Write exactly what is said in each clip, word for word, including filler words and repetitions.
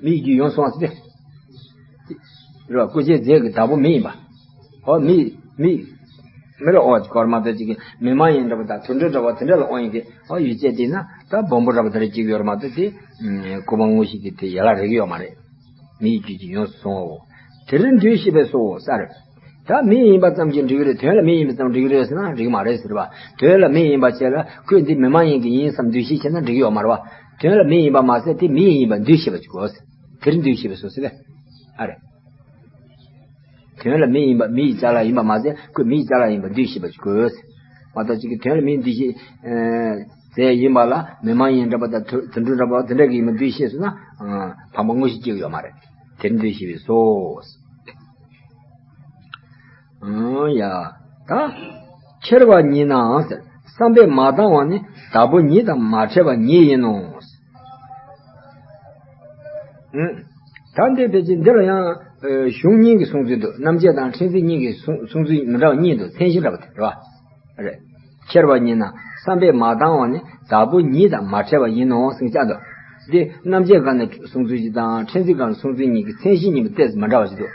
མི་ཡི་རྒྱུད་ཡོངས་སུ་སྤངས་ཟེར་ཏེ། རེད་བ། སྐུ་བྱད་རྫས་ཀྱི་བདག་པོ་མི་ཡིན་པ། ཨོ་མི་མི་མི་ལ་ཨོ་གོར་མ་ཏོ་ཅིག་གི་མི་མ་ཡིན་འདྲ་པོ་དང་དུད་འགྲོ་འདྲ་པོ་དེ་འདྲ་ལ་ཨོ་ཡིན་གི་ཨོ་ཡུལ་བྱེད་དེ་ན་ད་སྦོམ་པོ་འདྲ་པོ་དེ་འདྲ་ཅིག་ཡོད་རེད་མ་གཏོགས་དེ་སྐུ་འབུམ་དངོས་གཞི་གི་དེ་ཡན་ལག་རེག་གི་ཡོད་མ་རེད། མི་ཡི་རྒྱུད་ཀྱི་ཡོངས་སུ་སོང་ངོ་། དེར་འདུས་ཤེས་པས་སོ་ས་རེད། ད་མི་ཡིན་པ་ཙམ་གྱིས་འགྲིག་གི་རེད། དོན་ལ་མི་ཡིན་པ་ཙམ་འགྲིག་གི་རེད་ཟེར་ན་འགྲིག་གི་མ་རེད་ཟེར་བ། དོན་ལ་མི་ཡིན་པ་བྱས་ལ་ཁོས་འདི་མི་མ་ཡིན་གྱི་ཡིན་བསམ་འདུས་ཤེས་བྱས་ན་འགྲིག་གི་ཡོད་མ་རེད་བ། དོན་ལ་མི་ཡིན་པ་མ་ཟད་དེ་མི་ཡིན་པ་འདུས་ཤེས་པ་ཅིག་དགོས། དེར་འདུས་ཤེས་པས་སོ་ཟེར་བས། ཨ་རེད། དོན་ལ་མི་ཡིན་པ་མི་ཡི་ཅ་ལག་ཡིན་པ་མ་ཟད་ཁོས་མི་ཡི་ཅ་ལག་ཡིན་པ་འདུས་ཤེས་པ་ཅིག་དགོས། མ་གཏོགས་ཅིག་གི་དོན་ལ་མི་འདུས་ཤེས་རྫས་ཡིན་པ་ལ་མི་མ་ཡིན་འདྲ་པོ་དང་དུད་འགྲོ་འདྲ་པོ་དེ་འདྲ་གི་ཡིན་པ་འདུས་ཤེས་སོང་ན་ཕངས་པ་དངོས་གཞི་སྐྱེ་གི་ཡོད་མ་རེད། དེར་འདུས་ཤེས་པས་སོ། ཨང་ཡ། ད། ཁྱེར་བ་ཉིད་ནའང་ཟེར། བསམ་པས་མ་བཏང་བ་ནི་བདག་པོ་ཉིད་དང་མ་ཕྲད་པ་ཉིད་ཡིན་ནོ། ཨང་། ད་འདི་ཕལ་ཆེར་འདི་ལ་ཡང་གཞུང་གཉིས་ཀྱི་གསུང་ཚུལ་འདུག་རྣམ་འབྱེད་དང་ཕྲན་ཚེགས་གཉིས་ཀྱི་གསུང་གསུང་ཚུལ་མི་འདྲ་བ་གཉིས་འདུག་མཚན་གཞི་འདྲ་བ་དེ་རེད་བ། རེད། ཁྱེར་བ་ཉིད་ན་བསམ་པས་མ་བཏང་བ་ནི་བདག་པོ་ཉིད་དང་མ་ཕྲད་པ་ཡིན་ནོ་ཟེར་བྱ་དོ། འདི་རྣམ་འབྱེད་སྒང་ནས་གསུང་ཚུལ་ཞིག་དང་ཕྲན་ཚེགས་སྒང་ནས་གསུང་ཚུལ་གཉིས་ཀྱི་མཚན་གཞི་གཉིས་པོ་ཏོག་ཙམ་མ་འདྲ་བ་ཞིག་འདུག་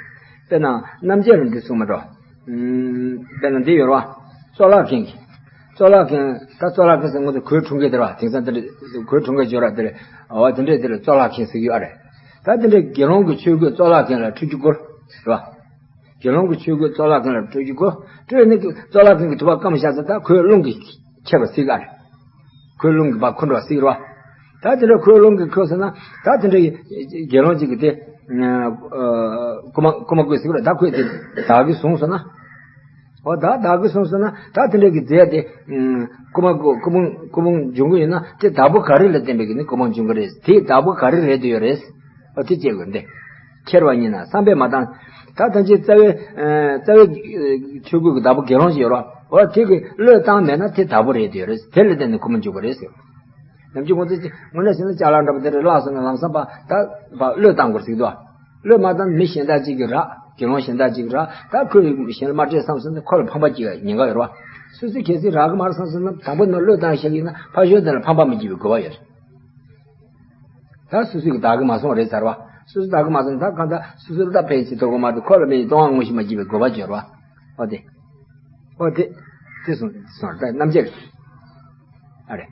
དཔེར་ན་རྣམ་འབྱེད་ལ་འདི་གསུངས་མ་འགྲོ། ཨུམ། དཔེར་ན་འདི་ཡོད་རེད་བ། གཙོ་བླག་མཁན་གྱི། གཙོ་བླག་མཁན་ད་གཙོ་བླག་མཁན་ཟེར་ང་ཚོ་གོས་འཁྲུ་མཁན་དེ་རེད་བ། དེང་སང་དེ་འདྲ་གོས་འཁྲུ་མཁན་བརྗོད་ར་དེ་རེད། འོ་དེ་འདྲས་དེ་ལ་གཙོ་བླག་མཁན་ཟེར་གྱི་ཡོད་ཨ་རེད། ད་དེ་འདྲས་དགེ་སློང་གི་ཆོས་གོས་གཙོ་བླག་མཁན་ལ་འཁྲུ་རྒྱུ་དགོས་རེད་བ། དགེ་སློང་གི་ཆོས་གོས་གཙོ་བླག་མཁན་ལ་སྤྲོད་རྒྱུ་དགོས། སྤྲོད་ནས་གཙོ་བླག་མཁན་གྱི་ཐུབ་པ་སྐམ་བཞག་ཚེ་ད་ཁོས་རླུང་གིས་ཁྱེར་བ་སྲིད་ག་རེད། ཁོས་རླུང་གིས་ཕར་འཁུར་འགྲོ་བ་སྲིད་རེད་བ། ད་དེ་འདྲ་ཁོས་རླུང་གིས་འཁུར་སོང་ན་ད་དེ་འདྲ་དགེ་སློང་གཅིག་གིས་དེ་རྐུ་མ་རྐུ་མ་བརྐུས་སྲིད་རེད། ད་ཁོས་དེ་བདག་གིས་བཟུང་སོང་ན། འོ་ད་བདག་གིས་བཟུང་སོང་ན་ད་དེ་འདྲ་གི་རྫས་དེ་རྐུ་མ་རྐུ་རྐུ་འབུམ་རྐུ་འབུམ་འབྱུང་གི་ཡོད་ན་དེ་བདག་པོ་ག་རེ་ལ་བརྟེན་པའི་གི་ནི་རྐུ་འབུམ་འབྱུང་གི་རེད། དེ་བདག་པོ་ག་རེ་རེད་དུ་ཡོད་རེད། ཨོ་དེ་བྱེད་དགོས་འདི། ཁྱེར་བ་ཉིད་ན་བསམ་པས་མ་བཏང་། ད་ཐམས་ཅད་རྩ་བའི་རྩ་བའི་ཆོས་གོས་ཀྱི་བདག་པོ་དགེ་སློང་ཞིག་ཡོད་རེད་བ། འོ་དེ་གི་བློས་བཏང་མེད་ན་དེ་བདག་པོ་རེད་དུ་ཡོད་རེད། དེ་ལ་བརྟེན་ནས་རྐུ་མ་འཇུག་པ་རེད་ཟེར། ནམ་རྒྱུན་ཁོང་ཚོས་དངོས་གནས་བྱས་ན་ཅ་ལག་འདྲ་པོ་དེ་འདྲ་བརླག་སོང་ན་ལམ་སང་ཕར་ད་ཕར་བློས་བཏང་དགོས་ཟེར་གི་འདུག་བ། བློས་མ་བཏང་ན་མི་གཞན་དག་ཅིག་གིས་རག་དགེ་སློང་གཞན་དག་ཅིག་གིས་རག་ད་ཁོས་གཞན་ལ་མ་སྤྲད་བསམ་སོང་ན་ཁོ་ལ་ཕན་པ་སྐྱེ་བའི་ཉེན་ཁ་ཡོད་རེད་བ། སོ་སོས་གལ་སྲིད་རག་གི་མ་རེད་བསམ་སོང་ན་དང་པོ་ནས་བློས་བཏང་བཞག་གི་ཡིན་ན་ཕར་ཞོག་དེ་ལ་ཕན་པ་མི་སྐྱེ་བའི་དགོས་པ་ཡོད་རེད། ད་སོ་སོས་ཀྱི་བདག་གི་མ་སོང་རེད་ཟེར་བ། སོ་སོས་བདག་གི་མ་སོང་ད་གང་ལྟར་སོ་སོར་ད་ཕན་ཞིག་ཐོགས་གི་མ་གཏོགས་ཁོ་ལ་མི་ཡི་གཏོང་བ་དངོས་གཞི་མ་སྐྱེས་པའི་དགོས་པ་སྦྱོར་བ། ཨོ་དེ། ཨོ་དེ། དེ་སོང་སོང་ད་རྣམ་འབྱེད། ཨ་རེ།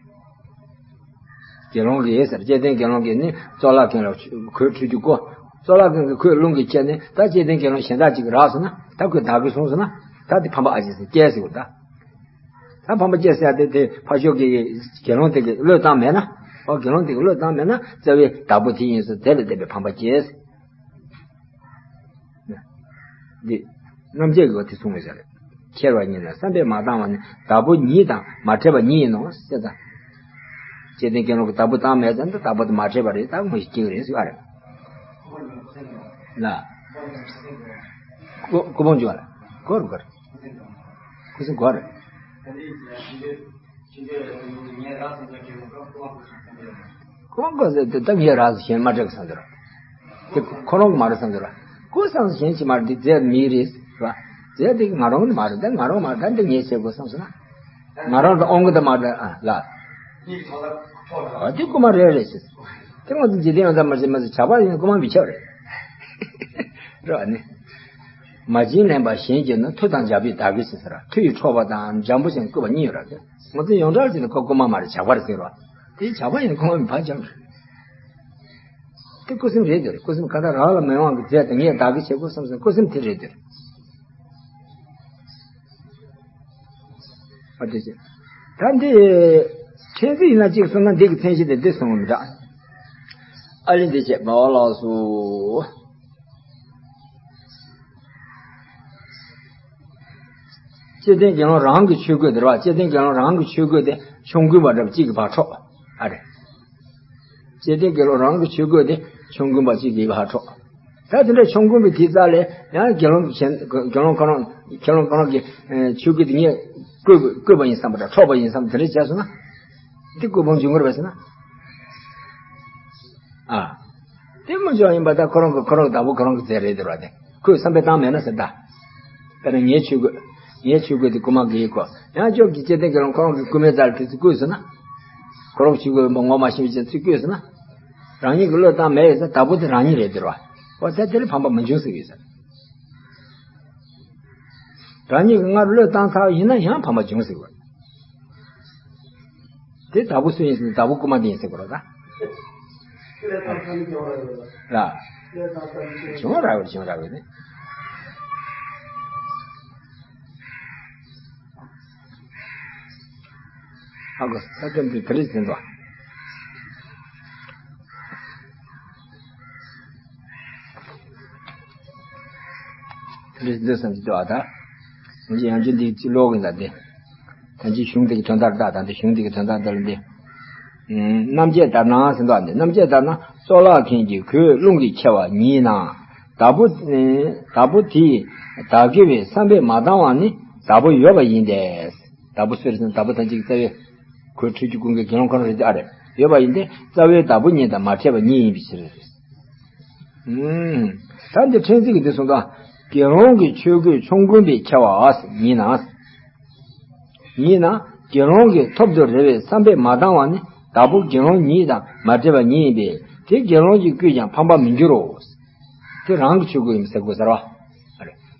དགེ་སློང་གིས་ཟེར་བཅས་ལྡན་དགེ་སློང་གིས་ནི་གཙོ་བླག་མཁན་ལ་གོས་འཁྲུ་རྒྱུ་དགོས། གཙོ་བླག་མཁན་གྱིས་ཁོས་རླུང་གིས་ཁྱེར་ནས་ད་བཅས་ལྡན་དགེ་སློང་གཞན་དག་ཅིག་གིས་རག་སོང་ན་ད་ཁོས་བདག་གིས་བཟུང་སོང་ན་ད་དེ་ཕམ་པ་ཨ་ཅེ་ཟེར་སྐྱེལ་ཟེར་བ་ད། ད་ཕམ་པ་སྐྱེ་ཟེར་ཡ་དེ་དེ་ཕར་ཕྱོགས་ཀྱི་དགེ་སློང་དེ་གིས་བློས་བཏང་མེད་ན། ཨོ་དགེ་སློང་དེ་གིས་བློས་བཏང་མེད་ན་རྩ་བའི་བདག་པོ་དེ་ཡིན་ཟེར་དེ་ལ་བརྟེན་པའི་ཕམ་པ་སྐྱེ། འདི་རྣམ་འབྱེད་ཀྱི་དེ་གསུངས་པའི་ཟེར། ཁྱེར་བ་ཉིད་ན་བསམ་པས་མ་བཏང་བ་ནི་བདག་པོ་ཉིད་དང་མ་ཕྲད་པ་ཉིད་ཡིན་ནོ་ཟེར་ད། བཅས་ལྡན་དགེ་སློང་གིས་བདག་པོ་བཏང་མེད་ཙང་ད་བདག་པོ་དེ་མ་ཕྲད་པ་རེད་ད་དངོས་གཞི་སྐྱེ་གི་རེད་ཟེར་བ་རེད། ལ། སྐུ་སྐུ་འབུམ་འཇུག་པ་ལ་གོ་རུ་གོ་རུ། སྐུ་སྲུང་གོ་རུ། ཁོང་གོ་ཟེར་དེ་ད་ངས་རག་ཟེར་གཞན་མ་སྤྲད་གི་བསམ་དུ་ར། དེ་ཁོ་རང་གི་མ་རེད་བསམ་དུ་ར། ཀུ་བསམ་གཞན་ཅི་མ་རེད་འདི་རྫས་མིའི་རེད་ར། རྫས་དེ་ང་རང་གི་མ་རེད་ད་ང་རང་མ་རེད་ད་འདི་ངས་བྱེད་དགོས་བསམ་སོང་ན། ང་རང་དང་ཨོང་གི་ད་མ་རེད་ཨ་ལ། ཨ་དེ་རྐུ་མ་རེད་རེད་ཟེར། དེ་ང་ཚོ་འཇིག་རྟེན་ཡང་ད་མ་རེད་མ་ཟེར་ཇག་པ་ཡིན་རྐུ་མ་མི་ཆགས་རེད། ར་ནི། མ་བྱིན་ལེན་པ་གཞན་གྱིས་ནི་མཐུ་དང་འཇམ་པོས་བདག་གིས་ཟེར་ཟེར་ར། མཐུ་ཡིས་འཕྲོག་པ་དང་འཇམ་པོ་ཞིང་བརྐུས་པ་གཉིས་ཡོད་ར་དེ། ང་ཚོ་ཡོངས་གྲགས་ཀྱི་ནི་ཁོ་རྐུ་མ་མ་རེད་ཇག་པ་རེད་ཟེར་ར། དེ་ཇག་པ་ཡིན་ན་རྐུ་མ་མི་ཕར་འཇམ་རེད། དེ་རྐུ་སེམས་རེད་དེ་རེད། རྐུ་སེམས་ག་ད་རང་ལ་མི་དབང་གི་རྫས་དང་ངས་བདག་གིས་བྱེད་དགོས་བསམ་སོང་རྐུ་སེམས་དེ་རེད་དེ་རེད། ཨ་དེ་བྱས། ད་འདི། ཕྲན་ཚེགས་ཡིན་ན་གཅིག་གསུངས་ན་འདི་གི་མཚན་གཞི་དེ་འདི་གསུངས་པ་མི་འདྲ། ཨ་ལི་འདི་བྱས་མ་བ་ལགས་སུ། བཅས་ལྡན་དགེ་སློང་རང་གི་ཆོས་གོས་དེ་རེད་བ། བཅས་ལྡན་དགེ་སློང་རང་གི་ཆོས་གོས་དེ་ཆོམ་རྐུན་པ་འདྲ་པོ་གཅིག་གིས་ཕར་འཕྲོག་ཨ་རེད། བཅས་ལྡན་དགེ་སློང་རང་གི་ཆོས་གོས་དེ་ཆོམ་རྐུན་པ་གཅིག་གིས་ཕར་འཕྲོག་ད་དེ་འདྲ་ཆོམ་རྐུན་པའི་དེའི་རྩ་ལས་ཡང་དགེ་སློང་གཞན་དགེ་སློང་ཁོ་རང་དགེ་སློང་ཁོ་རང་གི་ཆོས་གོས་དེ་ངས་བརྐུས་བརྐུས་པ་ཡིན་བསམ་པ་དང་འཕྲོག་པ་ཡིན་བསམ་དེ་འདྲ་བྱས་སོང་ན། འདི་རྐུ་འབུམ་འབྱུང་གི་རེད་པས་ཟེར་ན། ཨ། དེ་མ་འཇོག་ཡིན་པ་ད་ཁོ་རང་གི་ཁོ་རང་གི་བདག་པོ་ཁོ་རང་གི་རྫས་རེད་འདུག་ར་དེ། ཁོས་བསམ་པས་བཏང་མེད་ན་ཟེར་ད། དཔེར་ན་ངའི་ཆོས་གོས། ངའི་ཆོས་གོས་དེ་རྐུ་མ་གིས་བརྐུས། ཡང་ཁྱོད་ཀྱི་བཅས་ལྡན་དགེ་སློང་ཁོ་རང་གི་རྐུན་མའི་རྩ་ལ་དེ་ཚོ་བརྐུས་ཟེར་ན། ཁོ་རང་གི་ཆོས་གོས་ཡིན་པ་ངོ་མ་ཤེས་པའི་ཕྱིར་ཚུར་བརྐུས་ཟེར་ན། རང་ཉིད་ཀྱིས་བློས་བཏང་མེད་ཡོད་ཙང་བདག་པོ་དེ་རང་ཉིད་རེད་འདོད་པ། འོ་ད་དེ་ལ་ཕམ་པ་མི་འབྱུང་ཟེར་གྱི་ཡོད་ས་རེད། རང་ཉིད་ཀྱིས་སྔར་བློས་བཏང་ཚར་བ་ཡིན་ན་ཡང་ཕམ་པ་འབྱུང་ཟེར་གྱི་ཡོད། དེ་བདག་པོ་སུ་ཡིན་ཟེར་ན་བདག་པོ་རྐུན་མ་དེ་ཡིན་ཟེར་དགོས་རེད་ད། ལ། བྱུང་ར་བའི་བྱུང་ར་བའི་ནི། ཨ་གོ་ས་ཁྲོམ་དུ་དེ་རིགས་ཟིན་ཏོ། དེ་རིགས་ཟིན་ཏོ་བསམ་གྱི་འདུག་ཨ་ད། ང་ཚོ་ཡང་ཅིན་འདི་ཅི་ལོག་གི་ལ་དེ། ད་ཅི་གཞུང་འདི་གི་དོན་དག་ད་ད་འདི་གཞུང་འདི་གི་དོན་དག་འདི་ལ་འདི། རྣམ་བཅད་ལྟར་ན་ཟིན་ཏོ་ཨ་འདི་རྣམ་བཅད་ལྟར་ན་གཙུག་ལག་མཁན་གྱི་གོས་རླུང་གིས་ཁྱེར་བ་ཉིད་ན། བདག་པོ། བདག་པོ་དེས་བདག་གི་བའི་བསམ་པས་མ་བཏང་བ་ནི་བདག་པོ་ཡོད་པ་ཡིན་ཏེ། བདག་པོ་སུ་རེད་ཟེར་ན་བདག་པོ་ཐམས་ཅད་ཀྱི་རྩ་བའི་གོས་འཁྲུད་རྒྱུ་ཀུན་གྱི་དགེ་སློང་ཁོ་རང་རེད་ཨ་རེད། ཡོད་པ་ཡིན་ཏེ་རྩ་བའི་བདག་པོ་ཉིད་དང་མ་ཕྲད་པ་ཉིད་ཡིན་པའི་ཕྱིར། ད་འདི་ཕྲན་ཚེགས་ཀྱི་འདི་གསུངས་ད། དགེ་སློང་གི་ཆོས་གོས་ཆོམ་རྐུན་པས་ཁྱེར་བ་ཉིད་ན། ཉིད་ན་དགེ་སློང་གིས་ཐོབ་ཏུ་རེ་བའི་བསམ་པས་མ་བཏང་བ་ནི་བདག་པོ་དགེ་སློང་ཉིད་དང་མ་ཕྲད་པ་ཉིད་ཡིན་པས་དེ་དགེ་སློང་གིས་བརྐུས་ཀྱང་ཕམ་པར་མི་འགྱུར་རོ། དེ་རང་གི་ཆོས་གོས་ཡིན་ཟེར་དགོས་ཟེར་བ།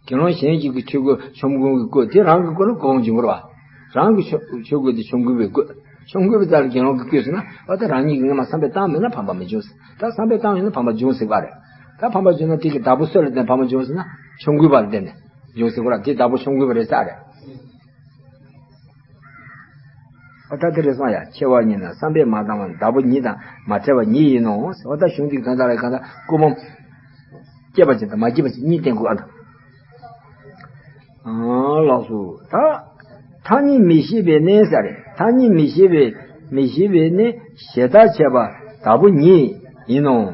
དགེ་སློང་གཞན་ཞིག་གི་ཆོས་གོས་ཆོམ་རྐུན་གྱིས་བརྐུས་དེ་རང་གི་བརྐུས་ན་རྐུ་འབྱུང་གི་རེད་བ། རང་གི་ཆོས་ཆོས་གོས་དེ་ཆོམ་རྐུན་པས་བརྐུས། ཆོམ་རྐུན་པའི་རྩ་ལ་དགེ་སློང་གིས་བརྐུས་ཟེར་ན་འོ་ད་རང་ཉིད་ཀྱིས་སྔོན་མ་བསམ་པས་བཏང་མེད་ན་ཕམ་པ་མི་འབྱུང་ཟེར། ད་བསམ་པས་བཏང་ཡོད་ན་ཕམ་པ་འབྱུང་ཟེར་བ་རེད། ད་ཕམ་པ་འབྱུང་ན་དེ་གི་བདག་པོ་སུ་ལ་བརྟེན་ཕམ་པ་འབྱུང་ཟེར་ན་ཆོམ་རྐུན་པ་ལ་བརྟེན་ནས་འབྱུང་ཟེར་གོ་ར་དེ་བདག་པོ་ཆོམ་རྐུན་པ་རེད་ཟེར་རེད། འོ་ད་དེ་རེད་སོང་ཡ། ཁྱེར་བ་ཉིད་ན་བསམ་པས་མ་བཏང་བ་ནི་བདག་པོ་ཉིད་དང་མ་ཕྲད་པ་ཉིད་ཡིན་ནོ། འོ་ད་གཞུང་འདིའི་དོན་དག་ལ་གང་ལྟར་རྐུ་འབུམ་སྐྱེས་པ་ཅན་དང་མ་སྐྱེས་པ་ཅན་གཉིས་བསྟན་དགོས་ཨ་འདུག་ཨ་ལགས་སོ། ད་ཐ་སྙད་མི་ཤེས་པས་ནི་ཟེར་རེད། ཐ་སྙད་མི་ཤེས་པས་མི་ཤེས་པས་ནི་ཞེ་ཐག་བྱས་པ་བདག་པོ་ཉིད་ཡིན་ནོ།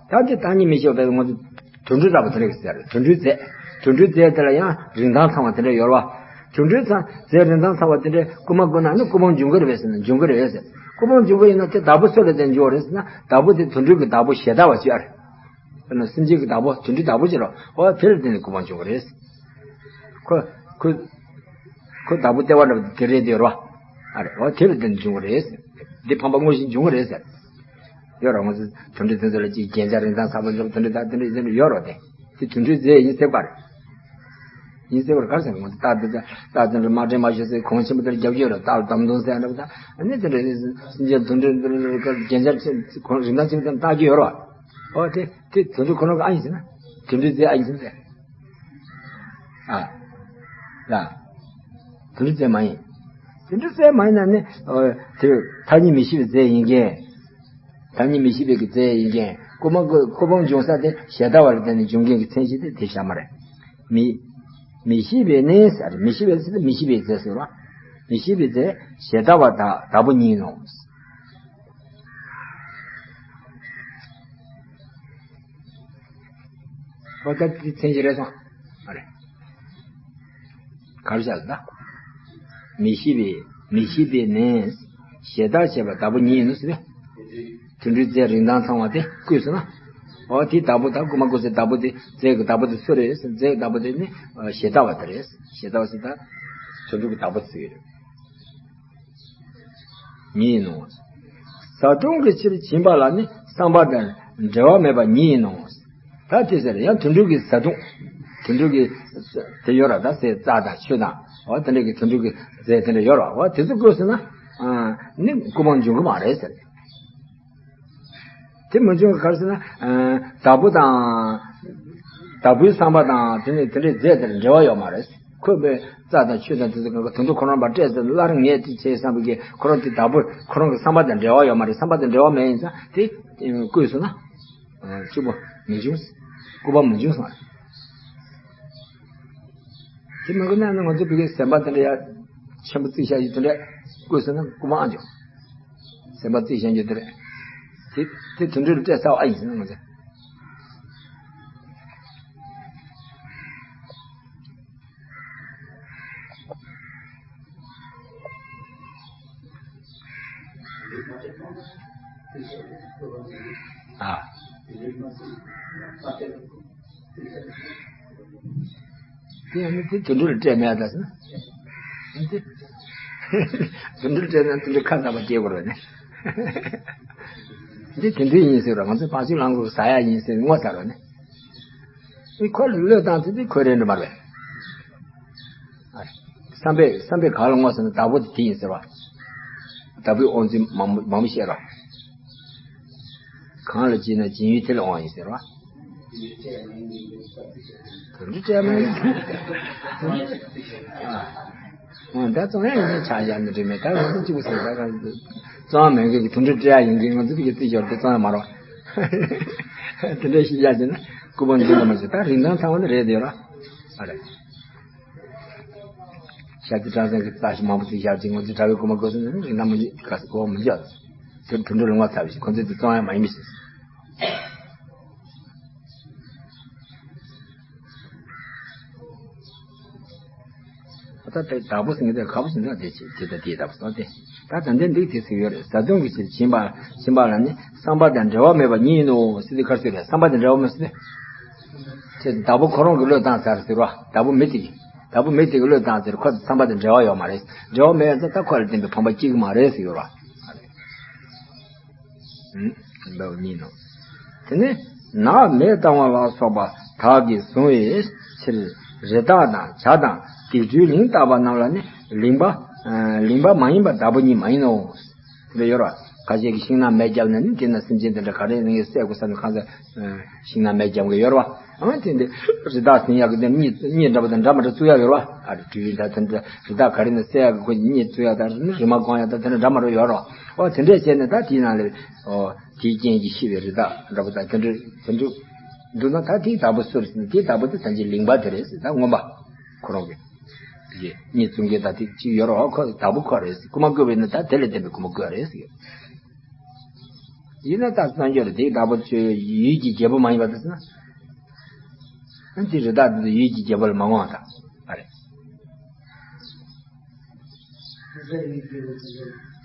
ད་དེ་ཐ་སྙད་མི་ཤེས་པས་ང་ཚོ་དུད་འགྲོ་འདྲ་པོ་དེ་འདྲ་ཟེར། དུད་འགྲོའི་རྫས། དུད་འགྲོའི་རྫས་དེ་ལ་ཡང་རིན་ཐང་ཚང་བ་དེ་འདྲ་ཡོད་རེད་བ། དུད་འགྲོའི་ཚང་རྫས་རིན་ཐང་ཚང་བ་དེ་འདྲ་རྐུ་མ་རྐུ་ན་ནི་རྐུ་འབུམ་འབྱུང་གི་རེད་པས་ཟེར་ན་འབྱུང་གི་རེད་ཟེར། རྐུ་འབུམ་འབྱུང་གི་ཡིན་ན་དེ་བདག་པོ་སུ་ལ་བརྟེན་འབྱུང་བ་རེད་ཟེར་ན་བདག་པོ་དེ་དུད་འགྲོའི་གི་བདག་པོ་ཞེ་ཐག་པ་ཅིག་ཨ་རེད། དཔེར་ན་སེམས་ཅན་གྱི་བདག་པོ་དུད་འགྲོའི་བདག་པོ་ཅིག་རེད་བ། དེ་ལ་བརྟེན་ནས་རྐུ་འབུམ་འབྱུང་གི་རེད། ཁོ་ཁོ་ཁོ་བདག་པོ་ལྟེ་བ་འདྲ་པོ་དེ་རེད་དེ་རེད་བ། ཨ་རེད་བ། དེ་ལ་བརྟེན་ནས་འབྱུང་གི་རེད། འདི་ཕམ་པ་དངོས་གཞི་འབྱུང་གི་རེད་ཟེར། ཡོད་རེད། ང་ཚོ་དུད་འགྲོ་དེ་ཚོ་ལ་ཅིག་རྒྱན་ཆ་རིན་ཐང་ཚང་བ་འདྲ་པོ་དེ་འདྲ་ད་དེ་འདྲ་ཡོད་རེད་དེ། དེ་དུད་འགྲོའི་རྫས་ཡིན་ཟེར་བ་རེད། ཡིན་ཟེར་བ་རེད། ག་རེ་ཟེར་ན་ང་ཚོ་རྟ་དེ་ཚོ་རྟ་དེ་འདྲ་མ་དྲན་མ་ཤེས་ཟེར་གོང་ཆེན་པོ་དེ་འདྲ་རྒྱབ་ཀྱི་ཡོད་རེད། རྟ་ལ་འདམ་དོང་ཟེར་ཡ་འདྲ་པོ་ད་ཨ་ནི་དེ་འདྲ་སེམས་ཅན་དུད་འགྲོ་འདི་འདྲ་རྒྱན་ཆ་ཆེ་གོང་རིན་ཐང་ཆེ་བ་དེ་འདྲ་བཏགས་ཀྱི་ཡོད་རེད་བ། ཨོ་དེ་དེ་དུད་འགྲོ་ཁོ་རང་གི་ཨ་ཡིན་ཟེར་ན་དུད་འགྲོའི་རྫས་ཨ་ཡིན་ཟེར་ན། ཨ། ལ། དུད་འགྲོའི་རྫས་མ་ཡིན། དུད་འགྲོའི་རྫས་མ་ཡིན་ན་ནི། ཨོ། དེ་ཐ་སྙད་མི་ཤེས་པའི་རྫས་ཡིན་གྱི། ཐ་སྙད་མི་ཤེས་པའི་གི་རྫས་ཡིན་གྱི། རྐུ་མ་རྐུ་རྐུ་འབུམ་འབྱུང་ས་དེ་ཞེ་ཐག་པ་ལ་བརྟེན་ནས་འབྱུང་མཁན་གྱི་མཚན་གཞི་དེ་དེ་བཞག་མ་རེད། མི། མི་ཤེས་པས་ནི་ཟེར། མི་ཤེས་པས་ཟེར་ཏེ་མི་ཤེས་པའི་རྫས་ཟེར་བ། མི་ཤེས་པའི་རྫས་ཞེ་ཐག་པ་དག་བདག་པོ་ཉིད་ཡིན་ནོ། ཨོ་ད་དེ་མཚན་གཞི་རེད་སོང་། ཨ་རེ། ག་རེ་བྱ་ལ་ད། མི་ཤེས་པའི་མི་ཤེས་པས་ནི། ཞེ་ཐག་བྱས་པ་བདག་པོ་ཉིད་ཡིན་ནོ་ཟེར་བས། དུད་འགྲོའི་རྫས་རིན་ཐང་ཚང་བ་དེ་བརྐུས་སོང་ན། ཨོ་དེ་བདག་པོ་ད་རྐུ་མ་རྐུ་སའི་བདག་པོ་དེ་རྫས་ཀྱི་བདག་པོ་དེ་སུ་རེད་ཟེར་རྫས་ཀྱི་བདག་པོ་དེ་ནི་ཞེ་ཐག་པ་དེ་རེད། ཞེ་ཐག་པ་ཟེར་ད། དུད་འགྲོ་གི་བདག་པོ་ཟེར་གྱི་རེད། ཉིད་ཡིན་ནོ། བཟའ་བཏུང་གི་ཕྱིར་བྱིན་པ་ལ་ནི་བསམ་པ་དང་འབྲེལ་བ་མེད་པ་ཉིད་ཡིན་ནོ། ད་དེ་ཟེར་ཡང་དུད་འགྲོ་གི་བཟའ་བཏུང་། དུད་འགྲོ་གི་དེ་ཡོད་ར་ད་ཟས་རྩྭ་དང་ཆུ་དང་འོ་དེ་འདྲ་གི་དུད་འགྲོ་གི་རྫས་དེ་འདྲ་ཡོད་ར་འོ་དེ་ཚོ་བརྐུས་སོང་ན་ནི་རྐུ་འབུམ་འབྱུང་གི་མ་རེད་ཟེར། དེ་མི་འབྱུང་གི་ག་རེ་ཟེར་ན། བདག་པོ་དང་། བདག་པོའི་བསམ་པ་དང་དེ་ནི་དེ་འདྲའི་རྫས་དེར་འབྲེལ་བ་ཡོད་མ་རེད། ཁོས་པའི་རྩྭ་དང་ཆུ་དང་དེ་ཚོ་གང་ག་དུད་འགྲོ་ཁོ་རང་པ་སྤྲད་ཚེ་སླར་ངས་དེ་བྱས་བསམ་པའི་གི་ཁོ་རང་དེ་བདག་པོ་ཁོ་རང་གི་བསམ་པ་དང་འབྲེལ་བ་ཡོད་མ་རེད། བསམ་པ་དང་འབྲེལ་བ་མེད་ཡིན་ཙང་དེ་བརྐུས་སོང་ན། གཅིག་པོ་མི་འབྱུང་། རྐུ་འབུམ་མི་འབྱུང་སོང་། དེ་མི་དགོས་ན་ང་ཚོ་བོད་ཀྱི་ཟན་པ་དེ་འདྲ་ཡ་ཆེན་པོ་བརྩིགས་བཞག་ཡོད་དེ་འདྲ་བརྐུས་སོང་ན་རྐུ་འབུམ་ཨ་འཇོག་ཟན་པ་བརྩིགས་བཞག་ཡོད་དེ་རེད། དེ་དེ་དུད་འགྲོ་ལ་སྤྲད་ཚར་བ་ཨ་ཡིན་ཟེར་ན་ང་ཚོ། ཨ། དེ་ཡང་ནི་དེ་དུད་འགྲོ་ལ་སྤྲད་མེད་ད་ཟེར་ན། དེ་དུད་འགྲོ་ལ་སྤྲད་ན་དུད་འགྲོ་ཁ་ཚ་པ་སྐྱེ་དགོས་རེད་ནི། འདི་དེ་འདྲ་ཡིན་ཟེར་བ། ང་ཚོ་བང་ཆུ་ལང་ལུག་ཟ་ཡ་ཡིན་ཟེར་ངོ་ཚ་རོགས་ནས། འདི་ཁོ་ལ་བློས་བཏང་ཚེ་འདི་ཁོ་རེད་འགྲོ་མ་རེད། བསམ་པས་བསམ་པས་གང་ལ་ངོ་ཚ་ན་བདག་པོ་དེ་དེ་ཡིན་ཟེར་བ། བདག་པོའི་དབང་ཚུལ་མང་པོ་མང་པོ་བཤད་རོགས། གང་ལ་སྦྱིན་ན་སྦྱིན་ཡུལ་དེ་ལ་དབང་ཡིན་ཟེར་བ། དོན་འདི་སྤྲད་མ་ཡིན། ཨ། ད་བཙོང་ཡ་ཡིན་ན་ཆ་བཞག་ནི་རེད་མེད། ད་ང་ཚོ་གཅིག་པུ་ཟེར་ད་ག་བཙོང་མེད་མཁན་གྱི་དོན་འདི་སྤྲད་ཡ་ཡིན་གྱི་ང་ཚོ་གི་རྩིས་ཞོར་དེ་བཙོང་ཡ་མ་རོགས། དེ་འདྲ་ཞིག་བཞག་ཟིན་ན་སྐུ་པང་འཛིན་ལ་མ་བྱེད། ད་རིན་ཐང་ཚང་བ་ནི་རེད་དེ་ར། ཨ་རེད། ཤ་ཚི་ཀྲང་སན་གྱི་རྩ་ཞིག་མང་པོ་ཅིག་བཞག་ཅིག་ང་ཚོའི་གྲྭ་བའི་སྐུ་མ་དགོས་སོང་ན་རིན་ཐང་མ་བྱེད་ག་ས་གོ་མི་བཞག་དེ་དོན་འདི་ལ་ངོ་ཚ་བ་ཞིག་ཁོ་ཚོས་དེ་བཙོང་ཡ་མ་ཡིན་མི་ཞིག་ད་ལྟ་དེ་བདག་པོ་ཟེར་མཁན་དེ་ག་པོ་ཟེར་ན་དེ་ཆེ་དེ་ལྟ་དེའི་བདག་པོ་ཟེར་ཏེ། ད་ད་ལྟའི་འདུག་དེ་ཟེར་ཡོད་རེད། བཟའ་བཏུང་གི་ཕྱིར་བྱིན་པ་བྱིན་པ་ལ་ནི་བསམ་པ་དང་འབྲེལ་བ་མེད་པ་ཉིད་ཡིན་ནོ་ཟེར་དུས་ག་རེ་ཟེར་རེད། བསམ་པ་དང་འབྲེལ་བ་མེད་ཟེར་ཏེ། དེ་བདག་པོ་ཁོ་རང་གི་བློས་བཏང་ཚར་ཟེར་བ། བདག་པོ་མི་དེ་གི་བདག་པོ་མི་དེ་གི་བློས་བཏང་ཟེར། ཁོ་དང་བསམ་པ་དང་འབྲེལ་བ་ཡོད་མ་རེད། འབྲེལ་བ་མེད་ཙང་ད་ཁོ་ལ་བརྟེན་པའི་ཕན་པ་སྐྱེ་གི་མ་རེད་ཟེར་ཡོད་རེད། འབེལ་གཉིས་ནོ། དེ་ནས་ནགས་མེ་བཏང་བ་ལ་སོགས་པ་དག་གིས་བཟུང་བའི་ཕྱིར་རི་དྭགས་དང་བྱ་དང་སྡིག་སྦྲུལ་ལིང་བཏགས་པ་རྣམས་ལ་ནི་ལིང་པ། ལིང་པ་མ་ཡིན་པ་བདག་པོ་ཉིད་མ་ཡིན་ནོ། དེ་འདྲ་ཡོད་ར། ཁ་ཤས་ཀྱིས་ཤིང་ནགས་མེ་བརྒྱབ་ན་ནི་དེ་ན་སེམས་ཅན་དེ་འདྲ་ག་རེ་ནི་བསད་དགོས་བསམ་ནས་ཁ་ས་ཤིང་ནགས་མེ་བརྒྱབ་གི་ཡོད་ར། ཨ་དེ་འདི་རི་དྭགས་ཟིན་ཡག་གི་དེ་གཉིད་གཉིད་འདྲ་པོ་དང་འདྲ་མ་འདྲ་བཙུགས་ཡག་ཡོད་ར། ཨ་རི་སྦྲུལ་ད་དེ་འདྲ་རི་དྭགས་ག་རེ་ནི་བསད་ཡག་གི་ཁོ་གཉིད་བཙུགས་ཡག་དང་རི་མ་སྒོང་ཡག་དང་དེ་འདྲ་འདྲ་མ་འདྲ་ཡོད་ར། ཨོ་དེ་འདྲས་བྱས་ནས་ད་དེའི་ནང་ལ་ཨོ་དེའི་རྐྱེན་གྱིས་ཤི་བའི་རི་དྭགས་འདྲ་པོ་དང་དེ་འདྲ་དེ་འདྲ་འདུག་ན་ད་དེའི་བདག་པོ་སུ་རེད་ཟེར་ན་དེའི་བདག་པོ་དེ་ད་ཅི་ལིང་པ་དེ་རེད་ཟེར། ད་མངོན་པ་ཁོ་རང་གི་དེ་གཉིད་བཙུགས་མཁན་ད་དེ་གཅིག་ཡོད་ར། ཨོ་ཁོ་བདག་པོ་ཁོ་རེད་ཟེར། རྐུ་མ་རྐུས་པས་ན་ད་དེ་ལས་བརྟེན་པའི་རྐུ་མ་རྐུས་པ་རེད་ཟེར། ཡིན་ན་ད་བཙན་བྱོལ་དེའི་བདག་པོ་ཆོས་ཡུལ་གྱི་རྒྱལ་པོ་མ་ཡིན་པ་དེ་ཟེར་ན། ཨ་དེ་རི་དྭགས་དེ་ཚོ་ཡུལ་གྱི་རྒྱལ་པོ་ལ་མ་དབང་བ་དང་ཨ་རེད།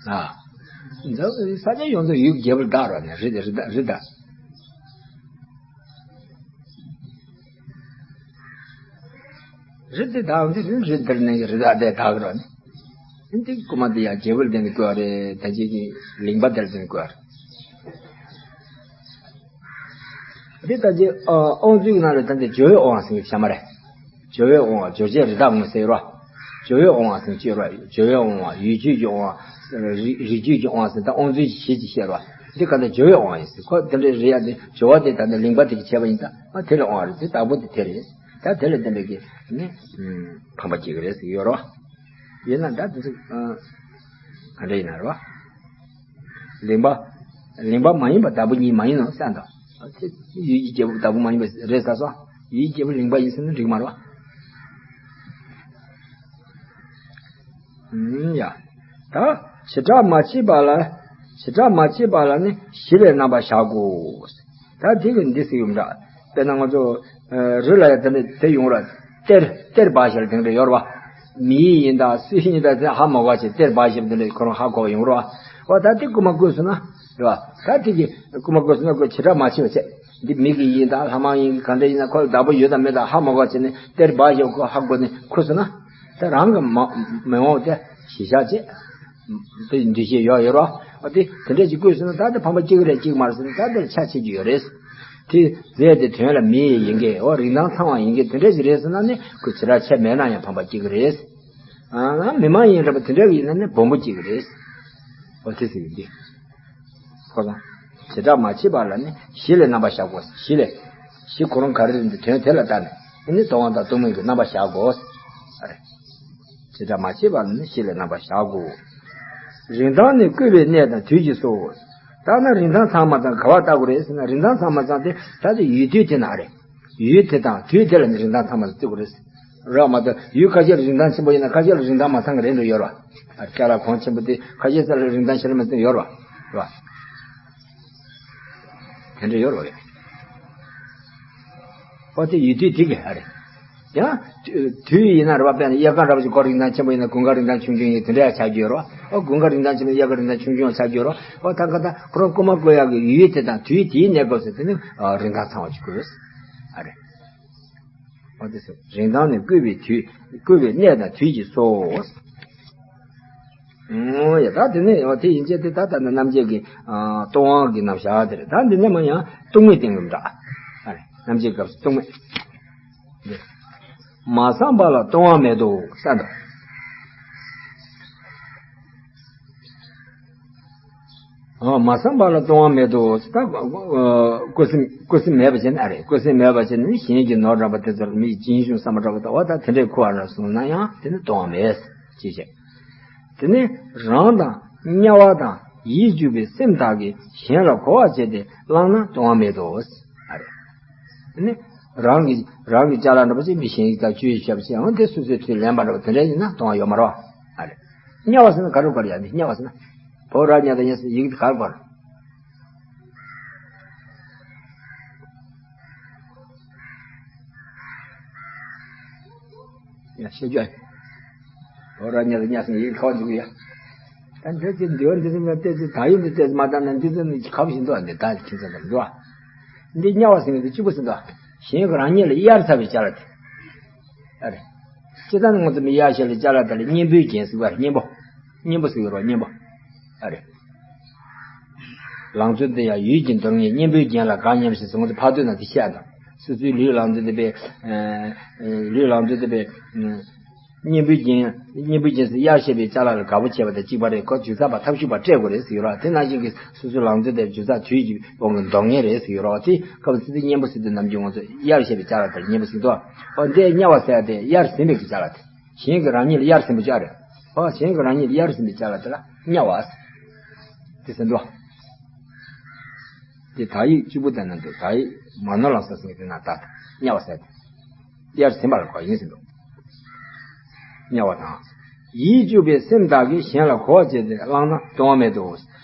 ཨ། འཛམ་ས་ཆ་ཡོངས་རྫོགས་ཡུལ་གྱི་རྒྱལ་པོ་ལ་བདག་རོགས་ནས་རི་དེ་རི་དྭགས་རི་དྭགས། རི་དེ་དག་འདི་རི་རི་དེར་ནས་རི་དྭགས་དེ་དག་རོ་ནི། འདི་རྐུ་མ་དེ་ཡང་རྒྱལ་པོ་ལ་བརྟེན་ནས་བརྐུས་པ་རེད། ད་ཅིག་གི་ལིང་པ་དེར་བརྟེན་ནས་བརྐུས་པ་རེད། འདི་ད་ཅིག་ཨ་དབང་ཚུལ་གྱི་ནང་ལ་ད་འདི་སྦྱོར་བའི་དབང་ཟེར་གྱི་བྱ་མ་རེད། སྦྱོར་བའི་དབང་བ་སྦྱོར་བྱེད་རི་དྭགས་ངོས་ཟེར་རོ། སྦྱོར་བའི་དབང་བ་ཟེར་གྱི་རོ། སྦྱོར་བའི་དབང་བ་ཡུལ་རྒྱུད་ཀྱི་དབང་བ་རི་རི་རྒྱུད་ཀྱི་དབང་བ་ཟེར་ད་དབང་ཚུལ་གྱི་གཞི་ཅིག་བཤད་རོ། འདི་ག་ད་སྦྱོར་བའི་དབང་བ་ཡིན་ཟེར། ཁོ་དེ་འདྲའི་རི་ཡ་དེ་སྦྱོར་བ་དེ་ད་ནི་ལིང་པ་དེ་གི་བྱས་པ་ཡིན་ད། ཨ་དེ་ལ་དབང་བ་རེད། དེ་བདག་པོ་དེ་དེ་རེད། ད་དེ་ལ་བརྟེན་པའི་གི་ནི་ཕན་པ་སྐྱེ་གི་རེད་ཟེར་གྱི་ཡོད་རོ། ཡིན་ན་ད་དེ་ཚོ་ག་འདྲ་ཡིན་ན་རོ། ལིང་པ། ལིང་པ་མ་ཡིན་པ་བདག་པོ་ཉིད་མ་ཡིན་ནོ་བསམ་དང་། ཡུལ་གྱི་རྒྱལ་པོ་བདག་པོ་མ་ཡིན་པ་རེད་ཟེར་སོང་། ཡུལ་གྱི་རྒྱལ་པོ་ལིང་པ་ཡིན་ཟེར་ན་འགྲིག་མ་རེད་པ། ཡ། ད་བྱེ་བྲག་མ་མཆིས་པ་ལ། བྱེ་བྲག་མ་མཆིས་པ་ལ་ནི་ཞི་ལའི་རྣམ་པར་བཞག་གོ། ད་དེ་གི་འདི་ཟེར་ཡོད་འདྲ། དཔེར་ན་ང་ཚོ་རི་ལ་ཡ་དེ་འདྲ་དེ་ཡོང་ར། གཏེར་གཏེར་སྦ་བཞག་དེ་འདྲ་ཡོད་རེད་པ། མིའི་ཡིན་དང་སུའི་ཡིན་དང་དེ་ཧ་མ་གོ་བ་བྱས་གཏེར་སྦ་བཞག་དེ་འདྲ་ཁོ་རང་ཧ་གོ་བ་ཡོང་རེད་པ། འོ་ད་དེ་རྐུ་མ་རྐུས་སོང་ན་རེད་པ། ད་དེ་གི་རྐུ་མ་རྐུས་སོང་ན་ཁོ་བྱེ་བྲག་མ་མཆིས་པ་བྱས། འདི་མི་གི་ཡིན་དང་ལྷ་མང་ཡིན་གང་འདྲ་ཡིན་ན་ཁོ་ལ་བདག་པོ་ཡོད་དང་མེད་དང་ཧ་མ་གོ་བ་བྱས་ནས་གཏེར་སྦ་བཞག་ཁོ་ཧ་གོ་ནས་རྐུས་སོང་ན། ད་རང་གི་མ་མི་འོང་དེ་ཞི་བཞག་བྱས། དེ་འདུས་བྱས་ཡོད་ཡོད་རོ། ཨ་དེ་དེ་འདྲས་ཅིག་བརྐུས་སོང་ན་ད་དེ་ཕན་པ་སྐྱེ་གི་རེད་སྐྱེ་གི་མ་རེད་ཟེར་ན་ད་དེར་ཆ་ཆེ་རྒྱུ་ཡོད་རེད། དེ་རྫས་དེ་དོན་ལ་མི་ཡི་ཡིན་གྱི་འོ་རིན་ཐང་ཚང་བ་ཡིན་གྱི་དེ་འདྲས་ཅིག་རེད་ཟེར་ན་ནི་ཁོ་ཇི་ལྟར་ཆེ་མེད་ན་ཡང་ཕན་པ་སྐྱེ་གི་རེད། ཨ་མི་མ་ཡིན་འདྲ་པོ་དེ་འདྲས་ཡིན་ན་ནི་སྦོམ་པོ་སྐྱེ་གི་རེད། འོ་དེ་ཟེར་གི་འདི། ཁོ་རང་། བྱེ་བྲག་མ་མཆིས་པ་ལ་ནི་ཞི་ལའི་རྣམ་པར་བཞག་གོ། ཞི་ལའི། ཞི་ཁོ་རང་ག་རེ་རེད་འདི་དོན་དེ་ལ་ལྟ་ནས་ནི་རྟོག་དབང་དང་རྟོག་མིན་གྱི་རྣམ་པར་བཞག་གོ། ཨ་རེ། བྱེ་བྲག་མ་མཆིས་པ་ལ་ནི་ཞི་ལའི་རྣམ་པར་བཞག་གོ། རིན་ཐང་ནི་བརྐུས་པའི་གནས་དང་དུས་ཀྱིས་སོ། ད་ན་རིན་ཐང་ཚང་མ་ཚང་ག་བ་ལྟ་དགོས་རེད་ཟེར་ན་རིན་ཐང་ཚང་མ་ཚང་དེ་ད་དེ་ཡུལ་དུས་དེ་ན་རེད། ཡུལ་དེ་དང་དུས་དེ་ལ་ནི་རིན་ཐང་ཚང་མ་ཚང་བརྩི་དགོས་རེད། རེད་མ་གཏོགས་ཡུལ་ཁ་ཤས་ལ་རིན་ཐང་ཆེན་པོ་ཡིན་ན་ཁ་ཤས་ལ་རིན་ཐང་མ་ཚང་གི་རེད་འགྲོ་ཡོད་རེད་བ། ཨ་ཅ་ལག་གོང་ཆེན་པོ་དེ་ཁ་ཤས་ས་ལ་རིན་ཐང་ཆེ་ལ་མ་ཚང་ཡོད་རེད་བ། རེད་བ། དེ་འདྲ་ཡོད་རེད་བ། ཨོ་དེ་ཡུལ་དུས་དེ་གི་ཨ་རེད། ཡང་དུས་ཡིན་ན་རེད་བ། དཔེར་ན་དབྱར་ཁ་འདྲ་པོ་ཞིག་ཁོ་རིན་ཐང་ཆེན་པོ་ཡིན་ན་དགུན་ཁ་རིན་ཐང་ཆུང་ཆུང་ཡིན་དེ་འདྲ་ཡང་ཆགས་ཀྱི་ཡོད་རེད་བ། ཨོ་དགུན་ཁ་རིན་ཐང་ཆེན་པོ་དབྱར་ཁ་རིན་ཐང་ཆུང་ཆུང་ཡང་ཆགས་ཀྱི་ཡོད་རེད་བ། ཨོ་ད་ག་ད་ཁོ་རང་རྐུ་མ་རྐུ་ཡག་གི་ཡུལ་དེ་དང་དུས་དེའི་གནས་སྐབས་སུ་དེ་ནི་རིན་ཐང་ཚང་བ་ཞིག་དགོས། ཨ་རེད། འོ་དེ་ཚོ་རིན་ཐང་ནི་བརྐུས་པའི་དུས། བརྐུས་པའི་གནས་དང་དུས་ཀྱིས་སོ། ཨོ་ཡ། ད་དེ་ནས་ཨོ་དེ་ཡིན་ཅེས་དེ་ད་ད་ནི་རྣམ་འབྱེད་ཀྱི་ཨ་སྟོང་པ་གི་རྣམ་གཞག་དེ་རེད། ད་འདི་ནས་མ་ཡང་སྟོང་མེད་སྟེང་གི་འདྲ། ཨ་རེ། རྣམ་འབྱེད་སྐབས་སུ་སྟོང་མེད། མ་བསམས་པ་ལ་སྟོང་པ་མེད་དོ་ས་འདུག་ཨ་མ་བསམས་པ་ལ་སྟོང་པ་མེད་དོ། ད་ཨ་ཀུན་སེམས་ཀུན་སེམས་མེད་པ་ཅན་ཨ་རེ། ཀུན་སེམས་མེད་པ་ཅན་ནི་གཞན་གྱི་ནོར་འདྲ་པོ་དེ་ཚོར་མི་སྦྱིན་བྱུང་བསམ་པ་འདྲ་པོ་ད་འོ་ད་དེ་འདྲའི་ཁུ་བ་ར་སོང་ན་ཡང་དེ་ནི་སྟོང་པ་མེད་ཅེས་བཤད། དེ་ནི་རང་དང་དམྱལ་བ་དང་ཡིད་གཅུགས་པའི་སེམས་དག་གིས་གཞན་ལ་གོ་བར་བྱས་ཏེ་བླངས་ན་སྟོང་པ་མེད་དོ། ཨ་རེ། དེ་ནི་རང་གི་རང་གི་ཅ་ལག་འདྲ་པོ་ཅིག་མི་གཞན་གྱི་ད་བཅུ་ཡི་ཞབས་ཕྱི་འོང་དེ་སོ་སོའི་ཚུལ་ལེན་པ་འདྲ་པོ་དེ་འདྲ་ཡིན་ན་སྟོང་པ་ཡོད་མ་རེད་པ། ཨ་རེ། དམྱལ་བ་ཟེར་ན་ག་རེ་གོ་རེད། ཡ་འདི་དམྱལ་བ་ཟེར་ན་བོ་ར་ཉ་ད་ཉ་ཟེར་ཡི་གེ་དེ་ག་རེ་གོ་རེད། ཡ་ཤེས་རྒྱུ་ཨ། འོ་ར་ཉ་ར་ཉ་སེང་ཡིག་ཁ་བ་འཇུག་ཡ། ད་འདི་ཚེ་འདི་བ་འདི་ཚེ་ང་བལྟས་ཚེ་ད་ཡིན་འདི་བལྟས་ཚེ་མ་ད་ན་འདི་ཚེ་ནི་ཁ་བ་ཞིག་འདུག་ཨ། འདི་ད་ཁྱིམ་ཚང་དང་འདུག་ཨ། འདི་དམྱལ་བ་ཟེར་ནི་འདི་གཅིག་པུ་ཟེར་འདུག་ཨ། གཞན་གྱིས་རང་ཉིད་ལ་གཡར་ཚར་བའི་ཅ་ལག་དེ། ཨ་རེ། སྤྱིར་བཏང་ནི་ང་ཚོ་མི་གཡར་བཞག་ལ་ཅ་ལག་དེ་ལ་གཉེན་པོའི་རྒྱན་ཟེར་བ་རེད། གཉེན་པོ། གཉེན་པོ་ཟེར་གྱི་རེད་པ། གཉེན་པོ། ཨ་རེ། ལང་ཚོ་འདི་ཡང་ཡུལ་གྱི་འདོར་ངེས་གཉེན་པོའི་རྒྱན་ལ་དགའ་སྙམ་ཞེས་སོགས་ང་ཚོ་ཕར་ཚུར་ན་དེ་བཤད་དང་། སོ་སོའི་ལུས་ལང་ཚོ་འདི་པའི། ལུས་ལང་ཚོ་འདི་པའི། གཉེན་པོའི་རྒྱན། གཉེན་པོའི་རྒྱན་སུ་གཡར་བཞག་པའི་ཅ་ལག་ལ་དགའ་པོ་བྱེད་པ་དང་གཅིག་པ་རེད། ཁོ་འཇུ་ཚགས་པ་ཐབས་ཞུགས་པ་སྤྲད་དགོས་རེད་ཟེར་གྱི་རེད་པ། དེ་ནང་བཞིན་གྱི་སོ་སོའི་ལང་ཚོ་དེ་འཇུ་ཚགས་དུས་ཀྱི་དབང་གིས་འདོར་ངེས་རེད་ཟེར་གྱི་རེད་པ། དེ་སྐབས་སུ་དེ་གཉེན་པོ་ཟེར་དུས་ནམ་རྒྱུན་ང་ཚོ་གཡར་བཞག་པའི་ཅ་ལག་དེར་གཉེན་པོ་ཟེར་འདུག་པ། འོ་འདི་དམྱལ་བ་ཟེར་ཡ་དེ་གཡར་ཟིན་པའི་ཅ་ལག་དེ། གཞན་གྱིས་རང་ཉིད་ལ་གཡར་ཟིན་པའི་ཅ་ལག་རེད། ཨོ་གཞན་གྱིས་རང་ཉིད་ལ་གཡར་ཟིན་པའི་ཅ་ལག་དེ་ལ་དམྱལ་བ་ཟེར། དེ་ཟེར་འདུག་དེ་དག་ཡིག་གཅིག་པུ་བསྟན་ན་འདུག་དག་ཡིག་མ་ནོར་ལམ་ས་ཟེར་དེ་ན་ད་དམྱལ་བ་ཟེར་དེ། གཡར་ཟིན་པ་ལ་གོ་ཡིན་ཟེར་འདུག་དམྱལ་བ་དང་། ཡིད་གཅུགས་པའི་སེམས་དག་གིས་གཞན་ལ་གོ་བར་བྱས་ཏེ་བླངས་ན་སྟོང་པ་མེད་དོ།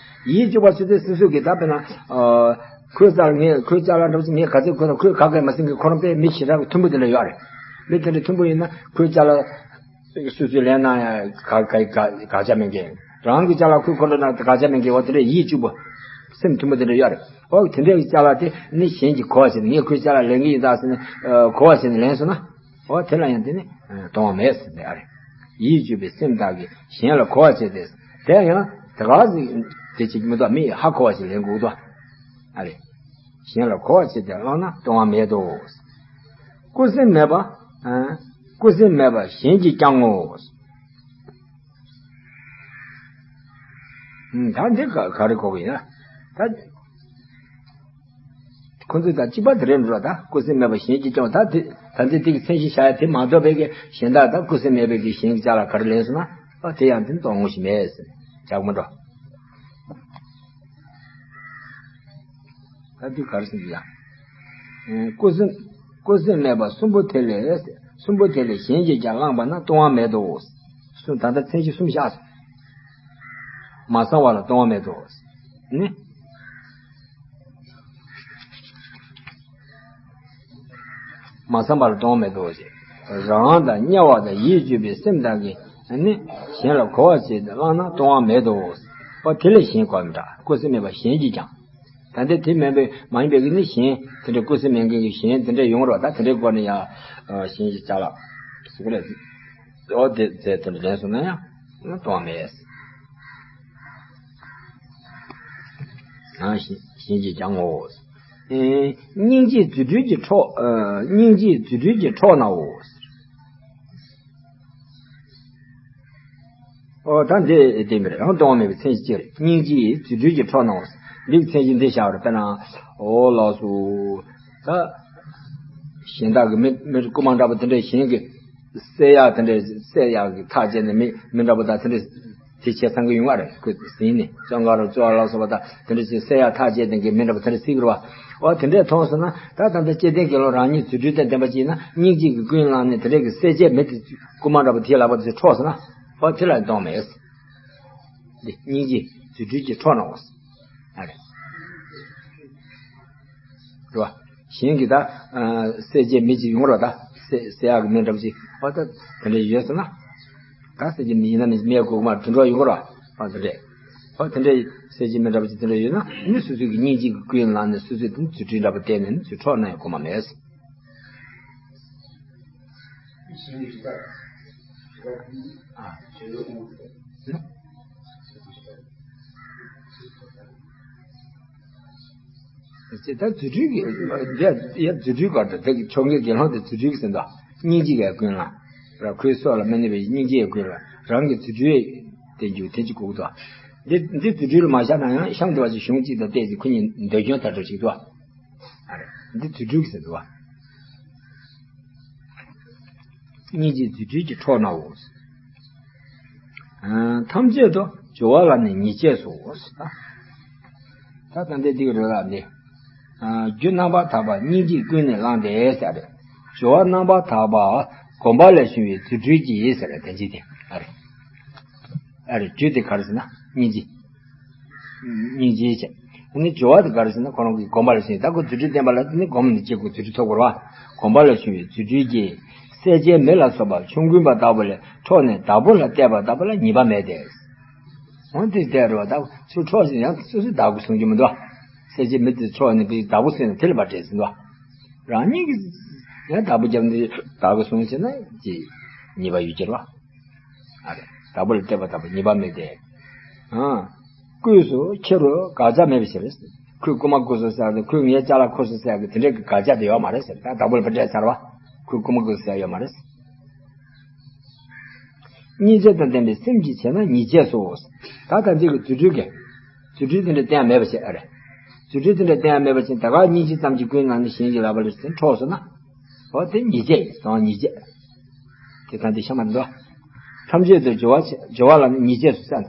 ཡིད་གཅུགས་པ་ཟེར་དུས་སོ་སོ་གིས་ད་དཔེར་ན། ཁོའི་རྩར་ངས་ཁོའི་ཅ་ལག་འདྲ་པོ་ཞིག་ངས་ག་ཚོད་ཁོ་དང་ཁོས་ག་གེ་མ་ཟིན་གི་ཁོ་རང་དཔེ་མི་ཞེ་དྲག་གི་མཐོན་པོ་དེ་འདྲ་ཡོད་རེད། མི་དེ་འདྲ་མཐོན་པོ་ཡིན་ན་ཁོའི་ཅ་ལག་སོ་སོས་ལེན་ན་ཡང་ག་ག་ག་ག་ཆ་མེད་མཁན། རང་གི་ཅ་ལག་ཁོས་ཁོ་ལ་ན་ག་ཆ་མེད་མཁན། འོ་དེ་འདྲ་ཡིད་གཅུགས་པ། སེམས་མཐུན་པོ་དེ་འདྲ་ཡོད་རེད། འོ་དེ་འདྲའི་ཅ་ལག་དེ་ནི་གཞན་གྱིས་གོ་བ་བྱས་ནས་ངས་ཁོའི་ཅ་ལག་ལེན་གྱི་ཡིན་ད་ཟེར་ནས་གོ་བ་བྱས་ནས་ལེན་སོང་ན། འོ་དེ་ལ་ཡང་དེ་ནི་སྟོང་པ་མེད་ཟེར་ནས་ཨ་རེ། ཡིད་གཅུགས་པའི་སེམས་དག་གིས་གཞན་ལ་གོ་བ་བྱས་ཏེ། དེ་ཡང་དེ་ག་ཟིག་དེ་བྱེད་ཀྱི་མི་འདུག་མི་ཧ་གོ་བ་ཞིག་ལེན་དགོས་འདུག་ཨ་རེ། གཞན་ལ་གོ་བ་བྱས་ཏེ་བླངས་ན་སྟོང་པ་མེད་དོ། ཀུན་སེམས་མེད་པ། ཨ། ཀུན་སེམས་མེད་པ་གཞན་གྱིས་ཀྱང་ངོ་། ཨ། ད་འདི་ག་ག་རེ་གོ་གི་ཡིན་ན། ད་ཁོ་ཚོས་ད་གཅིག་པ་དེ་རེད་འགྲོ། ད་ཀུན་སེམས་མེད་པ་གཞན་གྱིས་ཀྱང་ད་དེ་ད་འདི་དེ་གི་མཚན་གཞི་བཞག་ཡ་དེ་མ་གཏོགས་པའི་གི་གཞན་དག་ད་ཀུན་སེམས་མེད་པའི་གི་གཞན་གྱི་ཅ་ལག་ག་རེ་ལེན་སོང་ན། ཨ་དེ་ཡང་དེ་སྟོང་ངོ་ཞིག་མེད་ཟེར་ནས་ཇག་མ་འགྲོ། ད་འདི་ག་རེ་ཟེར་གྱི་ཡ། ཨེ། ཀུན་སེམས་ཀུན་སེམས་མེད་པ་གསུམ་པོ་དེ་ལས་གསུམ་པོ་དེ་ལས་གཞན་གྱིས་ཀྱང་བླངས་པ་ན་སྟོང་པ་མེད་དོ། གསུམ་ད་ལྟ་མཚན་གཞི་གསུམ་བཞག་སོང་། མ་བསམ་པ་ལ་སྟོང་པ་མེད་དོ། ནི། མ་བསམ་པ་ལ་སྟོང་པ་མེད་དོ་ཞེས། རང་དང་དམྱལ་བ་དང་ཡིད་གཅུགས་པའི་སེམས་དག་གིས་ནི་གཞན་ལ་གོ་བ་བྱས་ཏེ་བླངས་ན་སྟོང་པ་མེད་དོ། ཨོ་དེ་ལས་གཞན་གོ་མི་འདྲ། ཀུན་སེམས་མེད་པ་གཞན་གྱིས་ཀྱང་། ད་ལྟ་དེ་མིན་པའི་མ་ཡིན་པའི་གི་ནི་གཞན་དེ་འདྲའི་ཀུན་སེམས་མེད་མཁན་གྱི་གཞན་དེ་འདྲ་ཡོང་རོགས། ད་དེ་འདྲའི་སྐོར་ནས་ཡང་གཞན་གྱི་ཅ་ལག་ཟེར་གི་རེད། ཨོ་དེ་ཚེ་དེ་འདྲ་ལེན་སོང་ན་ཡང་སྟོང་པ་མེད། ཨ་གཞན་གཞན་གྱིས་ཀྱང་ངོ་། ཨེ། སྙིང་རྗེའི་རྫུ་འཕྲུལ་གྱིས་འཕྲོག་ཨ། སྙིང་རྗེའི་རྫུ་འཕྲུལ་གྱིས་འཕྲོག་ནའོ། ཨོ་ད་འདི་དེ་མི་རེད། ཡང་སྟོང་པ་མེད་པའི་མཚན་གཞི་ཅིག་རེད། སྙིང་རྗེའི་རྫུ་འཕྲུལ་གྱིས་འཕྲོག་ནའོ། འདིའི་མཚན་གཞི་འདི་བཞག་རེད། དཔེར་ན། ཨོ་ལགས་སོ། ད་གཞན་དག་གི་མི་མི་རྐུ་མ་འདྲ་པོ་དེ་འདྲས་གཞན་གྱི་བསད་ཡག་དེ་འདྲས་བསད་ཡག་གི་ཐག་བཅད་ནས་མི་མི་འདྲ་པོ་དང་དེ་འདྲས་དེ་བྱས་ཚང་གི་ཡོང་བ་རེད། ཁོས་ཟིན་ནས་བཙོན་ཁང་རུ་བཙོན་ལ་སོགས་པ་དང་དེ་འདྲས་བྱས་བསད་ཡག་ཐག་བཅད་ནས་གི་མི་འདྲ་པོ་དེ་འདྲས་སྲིད་ཀྱི་རེད་པ། འོ་དེ་འདྲས་མཐོང་སོང་ན་ད་ད་ལྟ་སྐྱེ་ལྡན་དགེ་སློང་རང་ཉིད་རྫུ་འཕྲུལ་དང་ལྡན་པ་ཅིག་ཡིན་ན་སྙིང་རྗེ་གི་ཀུན་བསླངས་ནས་དེ་འདྲས་གི་བསད་བྱས་མི་དེ་རྐུ་མ་འདྲ་པོ་དེའི་ལག་པ་དེ་འཕྲོག་སོང་ན་འོ་དེ་ལ་སྟོང་མེད། འདི་སྙིང་རྗེ་རྫུ་འཕྲུལ་གྱིས་འཕྲོག་ནའོ། ཨ་རེ། རེད་པ། གཞན་གྱིས་ད་བསད་བྱས་མི་གཅིག་ཡོང་རོགས། ད་བསད་བསད་ཡག་གི་མི་འདྲ་པོ་ཅིག་ཨོ་ད་དེ་འདྲ་ཡོད་སོང་ན། ད་བསད་བྱས་མི་ཡིན་ན་མི་མི་ཡག་གོ་མ་དུད་འགྲོ་ཡོང་རོགས། ཨོ་དེ་འདྲས། ཨོ་དེ་འདྲས་བསད་བྱས་མི་འདྲ་པོ་ཅིག་དེ་འདྲ་ཡོད་ན་ནི་སོ་སོའི་གི་སྙིང་རྗེ་གི་ཀུན་བསླངས་ནས་སོ་སོའི་དེ་རྫུ་འཕྲུལ་འདྲ་པོ་བསྟན་ནས་ནི་ཚུར་འཕྲོག་ན་ཡང་གོ་མ་མེད། ཨ། ཅེས་ད་རྫུ་འཕྲུལ་གྱི་ཡ་རྫུ་འཕྲུལ་གར་དང་དེ་གི་ཕྱོགས་འགལ་དགེ་སློང་དེ་རྫུ་འཕྲུལ་གྱི་ཟེར་འདུག་སྙིང་རྗེ་གི་ཀུན་ལ་ར་ཁོའི་སྲོག་ལ་མི་གནས་པའི་སྙིང་རྗེ་གི་ཀུན་ལ་རང་གི་རྫུ་འཕྲུལ་དེ་འཇུག་དེ་ཅིག་གོ་གི་འདུག་འདི་འདི་རྫུ་འཕྲུལ་ལ་མ་བཞག་ན་ཡང་གཤམ་དུ་བ་ཅིག་གཞུང་གཅིག་དང་བལྟས་ཅིག་ཁོ་གཉིས་འདོད་སྐྱོན་དག་འགྲོ་ཅིག་འདུག་ཨ་རེ། འདི་རྫུ་འཕྲུལ་གྱི་ཟེར་འདུག་བ། སྙིང་རྗེ་རྫུ་འཕྲུལ་གྱི་འཕྲོག་ནའོ། ཨ་ཐམས་ཅད་དུ་སྦྱོར་བ་ལ་ནི་ཉེས་བྱས་སོ། ད་ད་ལྟ་འདི་གི་རོལ་ལ་ནི། ཨ་རྒྱུ་རྣམ་པར་དག་པ་སྙིང་རྗེས་ཀུན་ནས་བསླངས་ཏེ་ཟེར་རེད། སྦྱོར་བ་རྣམ་པར་དག་པ་གོམས་པ་ལས་བྱུང་བའི་རྫུ་འཕྲུལ་གྱིས་ཟེར་རེད་དེ་ཅི་དེ་ཨ་རེད། ཨ་རེ་རྒྱུ་དེ་ག་རེ་ཟེར་ན་སྙིང་རྗེ། སྙིང་རྗེའི་ཆེད། ཨ་ནི་སྦྱོར་བ་དེ་ག་རེ་ཟེར་ན་ཁོ་རང་གི་གོམས་པ་ལ་ཞེན་ད་ཁོ་རྫུ་འཕྲུལ་བསྟན་པ་ལ་ནི་གོམས་ནས་སྐྱེ་དགོས་རྫུ་འཕྲུལ་ཐོབ་དགོས་རེད་བ། གོམས་པ་ལ་ཞེན་པའི་རྫུ་འཕྲུལ་གྱིས་གསད་བྱའི་མེ་ལ་སོགས་པ་ཆོམ་རྐུན་པ་ལྟ་བུ་ལས་འཕྲོགས་ནས་བདག་པོ་ལ་གཏད་པ་ལྟ་བུ་ལ་ཉེས་པ་མེད་དེ། འོན་ཏེ་དེ་རེད་བ་ད་ཚུར་འཕྲོག་ཟིན་ཡང་སོ་སོའི་བདག་པོ་བཟུང་རྒྱུ་མི་འདུག་གསད་བྱའི་མེ་དེ་འཕྲོག་ནས་བདག་པོ་བཟུང་ན་དེ་ལ་བ་འདྲེས་ཟིན་འདུག་རང་ཉིད་ཀྱིས་ཡང་བདག་པོ་བརྒྱབ་ནས་བདག་པོ་བཟུང་བྱས་ན་ཅི་ཉེས་པ་ཡོད་ཀྱི་རེད་བ། ཨ་རེ། བདག་པོ་ལ་གཏད་པ་ལྟ་བུ་ཉེས་པ་མེད་དེ། ཨ། སྐུས་སུ་ཁྱེད་རུ་དགག་བྱ་མེད་པའི་ཕྱིར། ཁོས་རྐུ་མ་རྐུས་སོང་ཟེར་ཏེ་ཁོས་ངའི་ཅ་ལག་ཁུར་སོང་ཟེར་གི་དེ་འདྲའི་གི་དགག་བྱ་དེ་ཡོད་མ་རེད་ཟེར། ད་བདག་པོ་ལ་བུ་འདྲེས་ཚར་བ། ཁོས་རྐུ་མ་རྐུས་སོང་ཟེར་ཡོད་མ་རེད། སྙིང་རྗེ་དང་ལྡན་པའི་སེམས་ཀྱིས་བྱས་ན་ཉེས་བྱས་སོ། ད་ལྟ་འདི་གི་རྫུ་འཕྲུལ་གྱི། རྫུ་འཕྲུལ་དེ་འདྲ་བསྟན་ཡ་མེད་པ་བྱས་ཨ་རེད། རྫུ་འཕྲུལ་དེ་འདྲ་བསྟན་ཡ་མེད་པ་བྱས་ད་ག་སྙིང་རྗེ་ཙམ་གྱི་ཀུན་ནང་ནས་གཞན་གྱི་ལག་པ་ལ་འཕྲོག་སོང་ན། འོ་དེ་ཉེས་བྱས་ཡིན་སོང་ཉེས་བྱས། དེ་ད་འདི་ཤ་མ་འདུག་ཐམས་ཅད་དུ་སྦྱོར་བ་སྦྱོར་བ་ལ་ནི་ཉེས་བྱས་སུ་བསམ།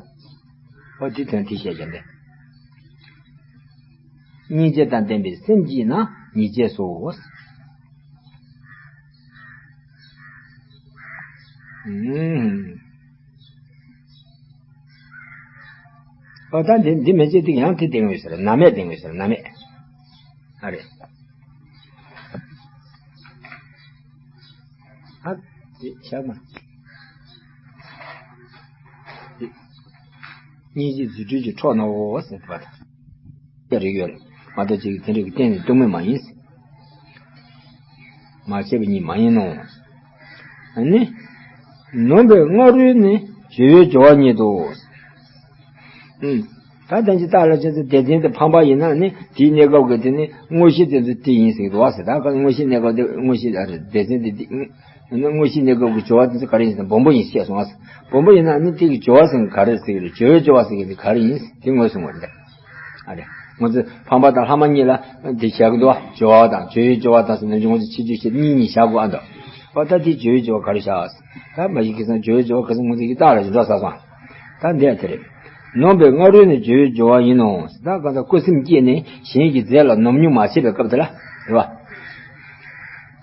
འོ་དེ་དོན་དེ་བཤད་ཀྱང་འདི། སྙིང་རྗེ་དང་ལྡན་པའི་སེམས་ཀྱིས་ན་ཉེས་བྱས་སོ། ཨུམ། ཨོ་ད་འདི་འདི་མེ་ལྕེ་ཏིག་ཡང་དེ་ལྡན་ཡོད་ཟེར་ན་མེ་ལྡན་ཡོད་ཟེར་ན་མེ། ཨ་རེ། ཨ་དེ་བྱ་མ། སྙིང་རྗེ་རྫུ་འཕྲུལ་གྱིས་འཕྲོག་ནའོ་ཟེར་བ་དང་། དེ་རིགས་ཡོད་རེད། མ་གཏོགས་ཅིག་དེ་འདྲ་གི་གཏན་ནས་སྟོང་མེད་མ་ཡིན། མ་བྱས་པ་ཉིད་མ་ཡིན་ནོ། ཨ་ནི། ནོན་པའི་སྔ་རོལ་ནི་སྦྱོར་བའི་སྦྱོར་བ་ཉིད་དོ། ཨུམ། ད་ལྟ་ཅི་ལྟ་ལ་ཅི་ཚེ་སྡེ་ཚན་དེ་ཕམ་པ་ཡིན་ན་ནི་དེའི་གནས་སྐབས་ཀྱི་དེ་ནི་དངོས་གཞི་དེ་ཚོ་དེ་ཡིན་ཟེར་གི་འདུག་བ་ཟེར་ད་ག་དངོས་གཞི་གནས་སྐབས་དེ་དངོས་གཞི་ཨ་རེ་སྡེ་ཚན་དེ་དེ་དངོས་གཞི་གནས་སྐབས་ཀྱི་སྦྱོར་བ་དེ་ཚོ་ག་རེ་ཡིན་ཟེར་སྦོམ་པོ་ཡིན་ཟེར་སོང་བ་ཟེར་སྦོམ་པོ་ཡིན་ན་ནི་དེ་གི་སྦྱོར་བ་ཟེར་གི་ག་རེ་ཟེར་གི་རེད་སྦྱོར་བའི་སྦྱོར་བ་ཟེར་གི་དེ་ག་རེ་ཡིན་དེ་ངོས་བཟུང་བ་རེད། ཨ་རེ། ང་ཚོས་ཕམ་པ་དང་ལྷག་མ་གཉིས་ལ་འདི་བྱ་གི་འདུག་བ། སྦྱོར་བ་དང་སྦྱོར་བའི་སྦྱོར་བ་དང་ཟེར་ན་ང་ཚོས་ཕྱི་སྦྱོར་ཕྱི་གཉིས་གཉིས་བཞག་དགོས་ཨ་འདུག་ཨོ་ད་དེ་སྦྱོར་བའི་སྦྱོར་བ་ག་རེ་བཞག་ད་མ་གཞི་ཁ་སང་སྦྱོར་བའི་སྦྱོར་བ་ཁ་སང་ང་ཚོས་ཡི་དྭགས་ལ་ཞིག་འགྲོ་ས་སོང་། ད་འདི་ཨ་དེ་རེད། ནོན་པའི་སྔ་རོལ་ནི་སྦྱོར་བའི་སྦྱོར་བ་ཡིན་ནོ། ད་གང་ལྟར་རྐུ་སེམས་སྐྱེས་ནས་གཞན་གྱི་རྫས་ལ་ནོམ་ཉུང་མ་བྱས་པའི་སྐབས་དེ་ལ་རེད་བ།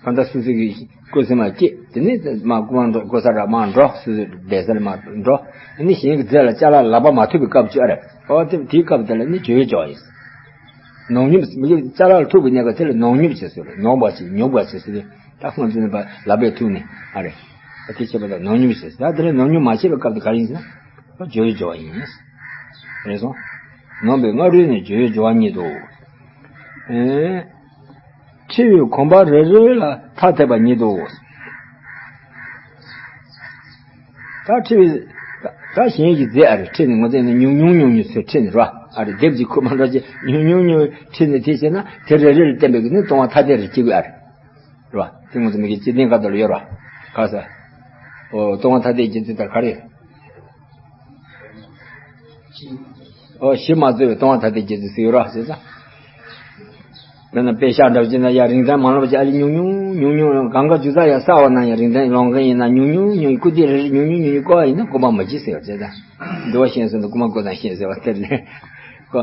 གང་ལྟར་སོ་སོ་གི་རྐུ་སེམས་ལ་སྐྱེས་དེ་ནས་མ་རྐུ་མ་འགྲོ་རྐུ་ས་ར་མ་འགྲོ་སོ་སོའི་སྡོད་ས་ལ་མ་འགྲོ། དེ་ནས་གཞན་གྱི་རྫས་ལ་ཅ་ལག་ལག་པ་མ་ཐུག་པའི་སྐབས་བཅོས་ཨ་རེད། ཨོ་དེ་དེའི་སྐབས་དེ་ལ་ནི་སྦྱོར་བའི་སྦྱོར་བ་ཡིན། ནོམ་ཉུང་མི་ཅ་ལག་ལ་ཐུག་པའི་གནས་སྐབས་དེ་ལ་ནོམ་ཉུང་བྱེད་སྲོལ་ཉུང་བ་བྱེད་ཉུང་བ་བྱེད་སྲོལ་ད་ཁོང་ཚོས་ནི་ལག་པས་ཐུག་ནས་ཨ་རེད། ཨ་དེ་བྱེད་པ་དང་ནོམ་ཉུང་བྱེད་སྲོལ་ད་དེ་ལ་ནོམ་ཉུང་མ་བྱེད་པའི་སྐབས་དེ་ག་རེ་ཡིན་ཟེར་ན། སྦྱོར་བའི་སྦྱོར་བ་ཡིན། རེད་སོང་། ནོན་པའི་སྔ་རོལ་ནི་སྦྱོར་བའི་སྦྱོར་བ་ཉིད་དོ། ཨེ། འཁྲི་བའི་གོམ་པ་རེ་རེ་ལ་ཐ་དད་པ་ཉིད་དོ། ད་འཁྲི་བའི། ད་གཞན་གྱི་རྫས་ཨ་རེ་འཁྲི་ནས་ངོ་ཚ་ནས་ཉུང་ཉུང་ཉུང་ཉུང་ཚོས་འཁྲི་ནས་རོ། ཨ་རེ་སྡེབ་ཀྱི་ཁུག་མ་འགྲོ་ཅེས་ཉུང་ཉུང་ཉུང་འཁྲི་ནས་དེ་བྱས་ན་དེ་རེ་རེ་ལ་བརྟེན་པའི་གི་ནི་ལྟུང་བ་ཐ་དད་རེ་སྐྱེ་དགོས་ཨ་རེ། རེད་བ། དེ་ང་ཚོ་མི་གི་སྤྱི་དོན་ཁ་ཐོག་ལ་ཡོད་རེད་བ། ག་ས། ཨོ་ལྟུང་བ་ཐ་དད་ཀྱི་ཚུལ་ལྟར་ག་རེ། ཨོ་གཞི་མ་རྩོལ་བའི་ལྟུང་བ་ཐ་དད་ཀྱི་ཚུལ་ཟེར་ཡོད་རེད་བ་ཟེར་ཙང་། དཔེར་ན་དཔེ་ཤག་འདྲ་བ་ཅིག་ན་ཡ་རིན་ཐང་མ་ལོངས་པ་ཅིག་ཨ་ལི་ཉུང་ཉུང་ཉུང་ཉུང་གང་ག་ཅུ་ཚ་ཡ་ས་བ་ན་ཡ་རིན་ཐང་ལོངས་མཁན་ཡིན་ན་ཉུང་ཉུང་ཉུང་ཀུ་ཏི་རེ་རེ་ཉུང་ཉུང་ཉུང་ཉུང་བཀོག་པ་ཡིན་ན་རྐུ་མ་མ་བྱེད་ཟེར་བ་ཟེར་ཙང་། འདི་བ་ཤེས་ཟེར་ན་རྐུ་མ་རྐུ་དང་ཤེས་ཟེར་བ་དེར་ནས་ཁོ།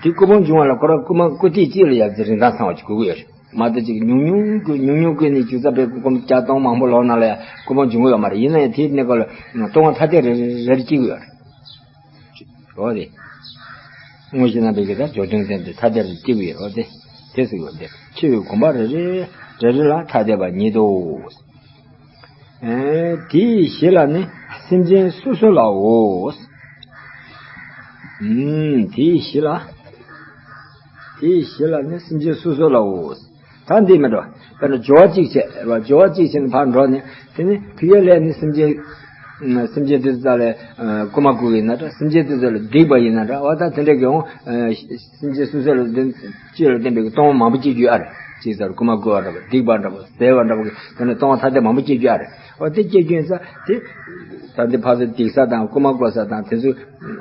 དེ་རྐུ་མ་བྱུང་བ་ལ་ཁོ་རང་རྐུ་མ་རྐུ་ཐེངས་གཅིག་ལ་ཡ་རིན་ཐང་ཚང་བ་ཅིག་དགོས་ཀྱི་ཡོད་རེད། མ་གཏོགས་ཅིག་ཉུང་ཉུང་རྐུ་ཉུང་ཉུང་རྐུས་ནས་ཅུ་ཚ་པའི་རྐུ་འབུམ་བརྒྱ་སྟོང་མང་པོ་ལོག་ན་ལ་ཡ་རྐུ་མ་འབྱུང་གི་ཡོད་མ་རེད། ཡིན་ན་ཡང་དེའི་གནས་སྐབས་ལ་ལྟུང་བ་ཐ་དད་རེ་རེ་རེ་སྐྱེ་གི་ཡོད་རེད། འོ་རེད། དངོས་གཞི་རྣམ་པའི་གི་ད་སྦྱོར་བྱུང་ལྡན་དུ་ཐ་དད་རེ་སྐྱེ་གི་ཡོད་རེད། འོ་དེ་དེ་ཟེར་གི་ཡོད་རེད། འཁྲི་བའི་གོམ་པ་རེ་རེ་རེ་རེ་ལ་ཐ་དད་པ་ཉིད་དོ། ཨེ་དེའི་གཞི་ལ་ནི་སེམས་ཅན་སོ་སོ་ལའོ། ཨུམ་དེའི་གཞི་ལ། དེའི་གཞི་ལ་ནི་སེམས་ཅན་སོ་སོ་ལའོ། ད་འདི་མི་འགྲོ། དཔེར་ན་སྦྱོར་བ་གཅིག་བྱས་རེད་བ། སྦྱོར་བ་གཅིག་བྱས་ནས་ཕར་འགྲོ་ནས་དེ་ནི་ཕི་ཡ་ལས་ནི་སེམས་ཅན། སེམས་ཅན་དེ་ཚོ་ལ་རྐུ་མ་རྐུ་ཡིན་ན་འདྲ། སེམས་ཅན་དེ་ཚོ་ལ་སྡིག་པ་ཡིན་ན་འདྲ། འོ་ད་དེ་འདྲ་གི་འོང་། སེམས་ཅན་སོ་སོ་ལ་བདེན་སྤྱོད་ལ་བརྟེན་པའི་གཏོང་བ་མང་པོ་སྐྱེ་རྒྱུ་ཨ་རེད། ཅིག་ཟེར་རྐུ་མ་རྐུ་བ་འདྲ་པོ། སྡིག་པ་འདྲ་པོ། ཟས་པ་འདྲ་པོ་གི་དེ་ནས་གཏོང་བ་ཐ་དད་མང་པོ་སྐྱེ་རྒྱུ་ཨ་རེད། འོ་དེ་སྐྱེ་རྒྱུ་ཡིན་ཙང་དེ་ད་འདི་ཕར་ཚུར་སྡིག་ས་དང་རྐུ་མ་རྐུ་ས་དང་དེ་ཚོ་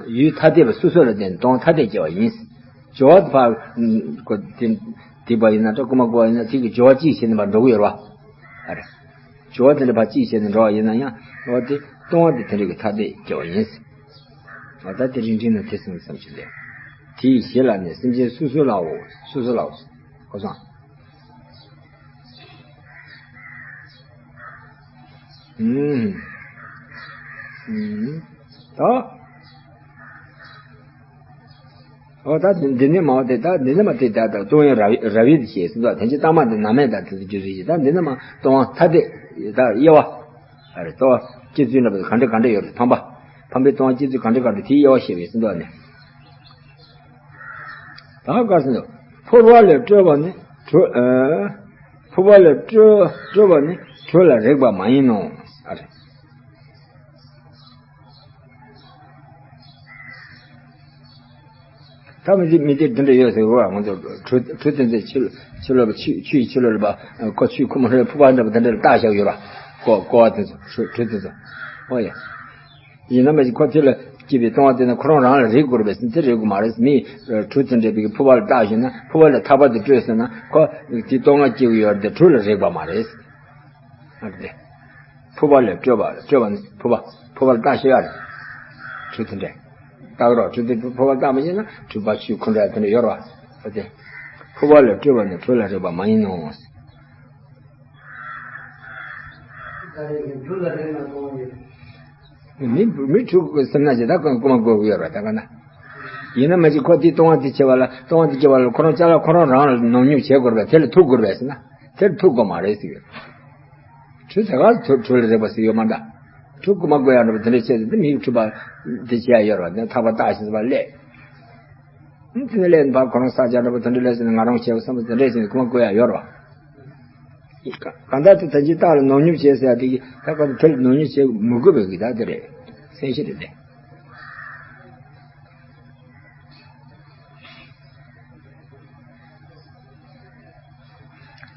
ཡུལ་ཐ་དད་པ་སོ་སོ་ལ་བརྟེན་གཏོང་བ་ཐ་དད་སྐྱེ་བ་ཡིན། སྦྱོར་བ་ཕར་ཁོ་དེ་སྡིག་པ་ཡིན་ན་འདྲ། རྐུ་མ་རྐུ་བ་ཡིན་ན་དེ་གི་སྦྱོར་བ་གཅིག་བྱས་ནས་མར་འགྲོ་གི་ཡོད་རེད་པ། ཨ་རེད། སྦྱོར་བ་དེ་འདྲ་ཕར་གཅིག་བྱས་ནས་འགྲོ་བ་ཡིན་ན་ཡང་འོ་དེ་གཏོང་བ་དེ་དེ་འདྲ་གི་ཐ་དད་སྐྱེ་བ་ཡིན། འོ་ད་དེ་རིང་འབྲིང་ན་དེ་གསུངས་བསམ་གྱི་འདུག་དེའི་གཞི་ལ་ནི་སེམས་ཅན་སོ་སོ་ལའོ། སོ་སོ་ལའོ། གོ་སོང་། ཨུམ། ཨུམ། ད། འོ་ད་འདི་ནས་མ་འོ་དེ་ད་འདི་ནས་མ་དེ་ད་ད་ལྟོ་ཡང་ར་བའི་ར་བའི་དེ་བྱས་སོང་ཙང་དེ་ཅི་ལྟ་མ་དེ་ན་མེད་ད་དེ་ཚོ་རྒྱུ་རེད། ད་འདི་ནས་མ་ལྟོ་བ་ཐ་དད་ད་དབྱེ་བ། ཨ་རེ་ལྟོ་བ་སྐྱེ་ཚུལ་འདྲ་པོ་ག་འདྲ་ག་འདྲ་ཡོད་རེད། ཕམ་པ། ཕམ་པའི་ལྟོ་བ་སྐྱེ་ཚུལ་ག་འདྲ་ག་འདྲ་དེའི་དབྱེ་བ་བཤད་པའི་སོང་ཙང་ནས། ད་ག་ཟེར་ན། ཕུར་པ་ལས་སྤྲོས་པ་ནི་དྲོད། ཨ། ཕུར་པ་ལས་སྤྲོས་སྤྲོས་པ་ནི་དྲོད་ལ་རེག་པ་མ་ཡིན་ནོ། ཨ་རེ། ད་མི་དེ་མི་དེ་འདི་འདྲ་ཡོད་ཟེར་བ། ང་ཚོ་དྲོད་དྲོད་དེ་ཚོའི་ཕྱི་ལོགས་ཕྱི་ལོགས་པ་ཆུ་ཆུ་ཡི་ཕྱི་ལོགས་པ་ཁོ་ཆུའི་ཁུག་མ་རེད། ཕུར་པ་འདྲ་པོ་དེ་འདྲ་ལ་བཏགས་བཞག་ཡོད་ར། ཀོ་ཀོ་བ་དེ་ཚོ་དྲོད་དྲོད་དེ་ཚོ། ཨོ་ཡ། ཡིན་ན་མ་གཞི་ཁོ་དེ་ལ་སྐྱེས་པའི་ལྟོ་བ་དེ་ནི་ཁོ་རང་རང་ལ་རེག་དགོས་རེད་པས་ཟེར་ན་དེ་རེག་དགོས་མ་རེད། མི་དྲོད་དེ་འདྲ་པའི་ཕུར་པ་ལ་བཏགས་བཞག་ན་ཕུར་པ་ལ་ཐག་པ་དེ་སྤྲོད་ཟེར་ན་ཁོ་དེ་ལྟོ་ལྔ་སྐྱེ་གི་ཡོད་རེད་དེ་དྲོད་ལ་རེག་པ་མ་རེད། ཨ་རེད། ཕུར་པ་ལས་སྤྲོས་པ། སྤྲོས་པ་ནི་ཕུར་པ། ཕུར་པ་ལ་བཏགས་ཤེས་ཡ་རེད། དྲོད་དེ་འདྲ། བཏགས་རོགས། དྲོད་དེ་ཕུར་པ་ལ་བཏགས་མ་ཤེས་ན་དྲོད་པ་ཆུའི་ཁུག་འདྲ་དེ་འདྲ་ཡོད་རེད་པ། ཨ་དེ། ཕུར་པ་ལས་སྤྲོས་པ་ནི་དྲོད་ལ་རེག་པ་མ་ཡིན་ནོ། མི་མི་དྲོད་སེམས་ན་ཞེ་ད་རྐུ་མ་རྐུ་གི་ཡོད་རེད་པ་ད་ག་ན། ཡིན་ན་མ་གཞི་ཁོ་དེ་ལྟོ་བ་དེ་བྱེད་པ་ལ་ལྟོ་བ་དེ་སྐྱེ་བ་ལ་ཁོ་རང་ཅ་ལག་ཁོ་རང་རང་ལ་ནོར་ཉུབ་བྱེད་དགོས་རེད་པས། དེ་ལ་ཐུག་དགོས་རེད་པས་ཟེར་ན་དེ་ལ་ཐུག་དགོས་མ་རེད་ཟེར་གི། དྲོད་དེ་ག་ལ་དྲོད་དྲོད་ལ་རེག་པ་ཟེར་ཡོད་མ་འདྲ། དྲོད་རྐུ་མ་རྐུ་ཡག་འདྲ་པོ་དེ་འདྲ་བྱས་ཏེ་མི་ཡི་དྲོད་པ་དེ་བྱེད་ཡག་ཡོད་རེད་པ། དེ་ཐག་པ་བཏགས་ཤིང་ཟེར་བ་ལས། ཨུམ། དེ་ནས་ལས་ཕར་ཁོ་རང་ས་ཆ་འདྲ་པོ་དེ་འདྲ་ལས་ཟེར་ནས་ང་རང་བྱས་པ་བསམ་པ་དེ་འདྲ་བྱས་ནས་རྐུ་མ་རྐུ་ཡག་ཡོད་རེད་པ། གང་ལྟར་དེ་ད་ཅི་རྟགས་ལ་ནོར་ཉུབ་བྱས་ཟེར་ཡག་དེ་གི་ད་ག་དེ་དེ་ལ་ནོར་ཉུབ་བྱེད་མི་དགོས་པའི་གི་ད་དེ་རེད། སེམས་ཤེས་རེད་དེ།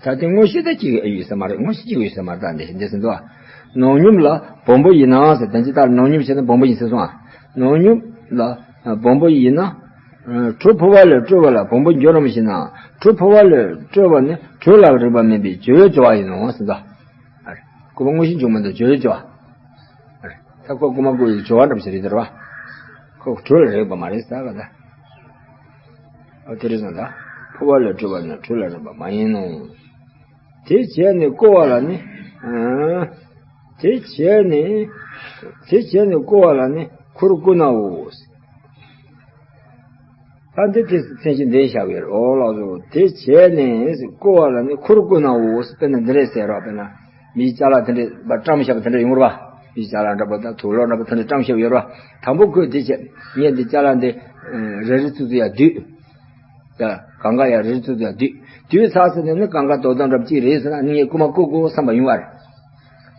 ད་དེ་དངོས་གཞི་ད་གཅིག་ཡོད་ས་མ་རེད། དངོས་གཞི་གཅིག་ཡོད་ས་མ་རེད། ད་འདི་འདི་ཟིན་ཏོ། ནོར་ཉུབ་ལ་སྦོམ་པོ་ཡིན་ན་ཟེར། ད་ཅི་ལྟར་ནོར་ཉུབ་བྱས་ན་སྦོམ་པོ་ཡིན་ཟེར་སོང་ཨ། ནོར་ཉུབ་ལ་སྦོམ་པོ་ཡིན་ན། དྲོད་ཕུར་པ་ལས་སྤྲོས་པ་ལ་སྦོམ་པོ་འགྱུར་རམ་ཞེ་ན། དྲོད་ཕུར་པ་ལས་སྤྲོས་པ་ནི་དྲོད་ལ་རེག་པ་མིན་པའི་སྦྱོར་བའི་སྦྱོར་བ་ཡིན་ནོ་ཟེར་ཏོ། རྐུ་མ་དངོས་གཞི་འཇུག་མི་འདུག་སྦྱོར་བའི་སྦྱོར་བ། ད་ཁོ་རྐུ་མ་རྐུ་ཡི་སྦྱོར་བ་འདྲ་པོ་ཞིག་རེད་དེ་རེད་པ། ཁོ་དྲོད་ལ་རེག་པ་མ་རེད་ཟེར་ག་ད། ཨོ་དེ་རེད་སོང་ད། ཕུར་པ་ལས་སྤྲོས་པ་ནི་དྲོད་ལ་རེག་པ་མ་ཡིན་ནོ། དེ་བྱས་ནས་རྐུ་བ་ལ་ནི། ཨ། དེ་བྱས་ནས། དེ་བྱས་ནས་རྐུ་བ་ལ་ནི་ཁུར་རྐུ་ནའོ། ད་འདི་དེ་མཚན་གཞི་འདི་བཞག་ཡོད་རེད། འོ་ལགས་སོ། དེ་བྱས་ནས་རྐུ་བ་ལ་ནི་ཁུར་རྐུ་ནའོ། དཔེར་ན་འདི་འདྲས་ཟེར་རོགས། དཔེར་ན་མིའི་ཅ་ལག་དེ་འདྲས་པ་བཀྲམ་བཞག་པ་དེ་འདྲས་ཡོང་རོགས། མིའི་ཅ་ལག་འདྲ་པོ་དང་དུག་ལོག་འདྲ་པོ་དེ་འདྲས་བཀྲམ་བཞག་ཡོད་རོགས། དང་པོ་ཁོས་དེ་བྱས། ངས་འདི་ཅ་ལག་འདི་རེ་རེ་ཙུ་ཙུ་ཡར་བསྡུས། ད་གང་ག་ཡར་རེ་རེ་ཙུ་ཙུ་ཡར་བསྡུས། བསྡུས་ཚར་ཟིན་ནས་ནི་གང་ག་རྡོག་རྡོག་འདྲ་པོ་གཅིག་རེད་ཟེར་ན་ནི་ངས་རྐུ་མ་རྐུ་དགོས་བསམ་པ་ཡོང་བ་རེད།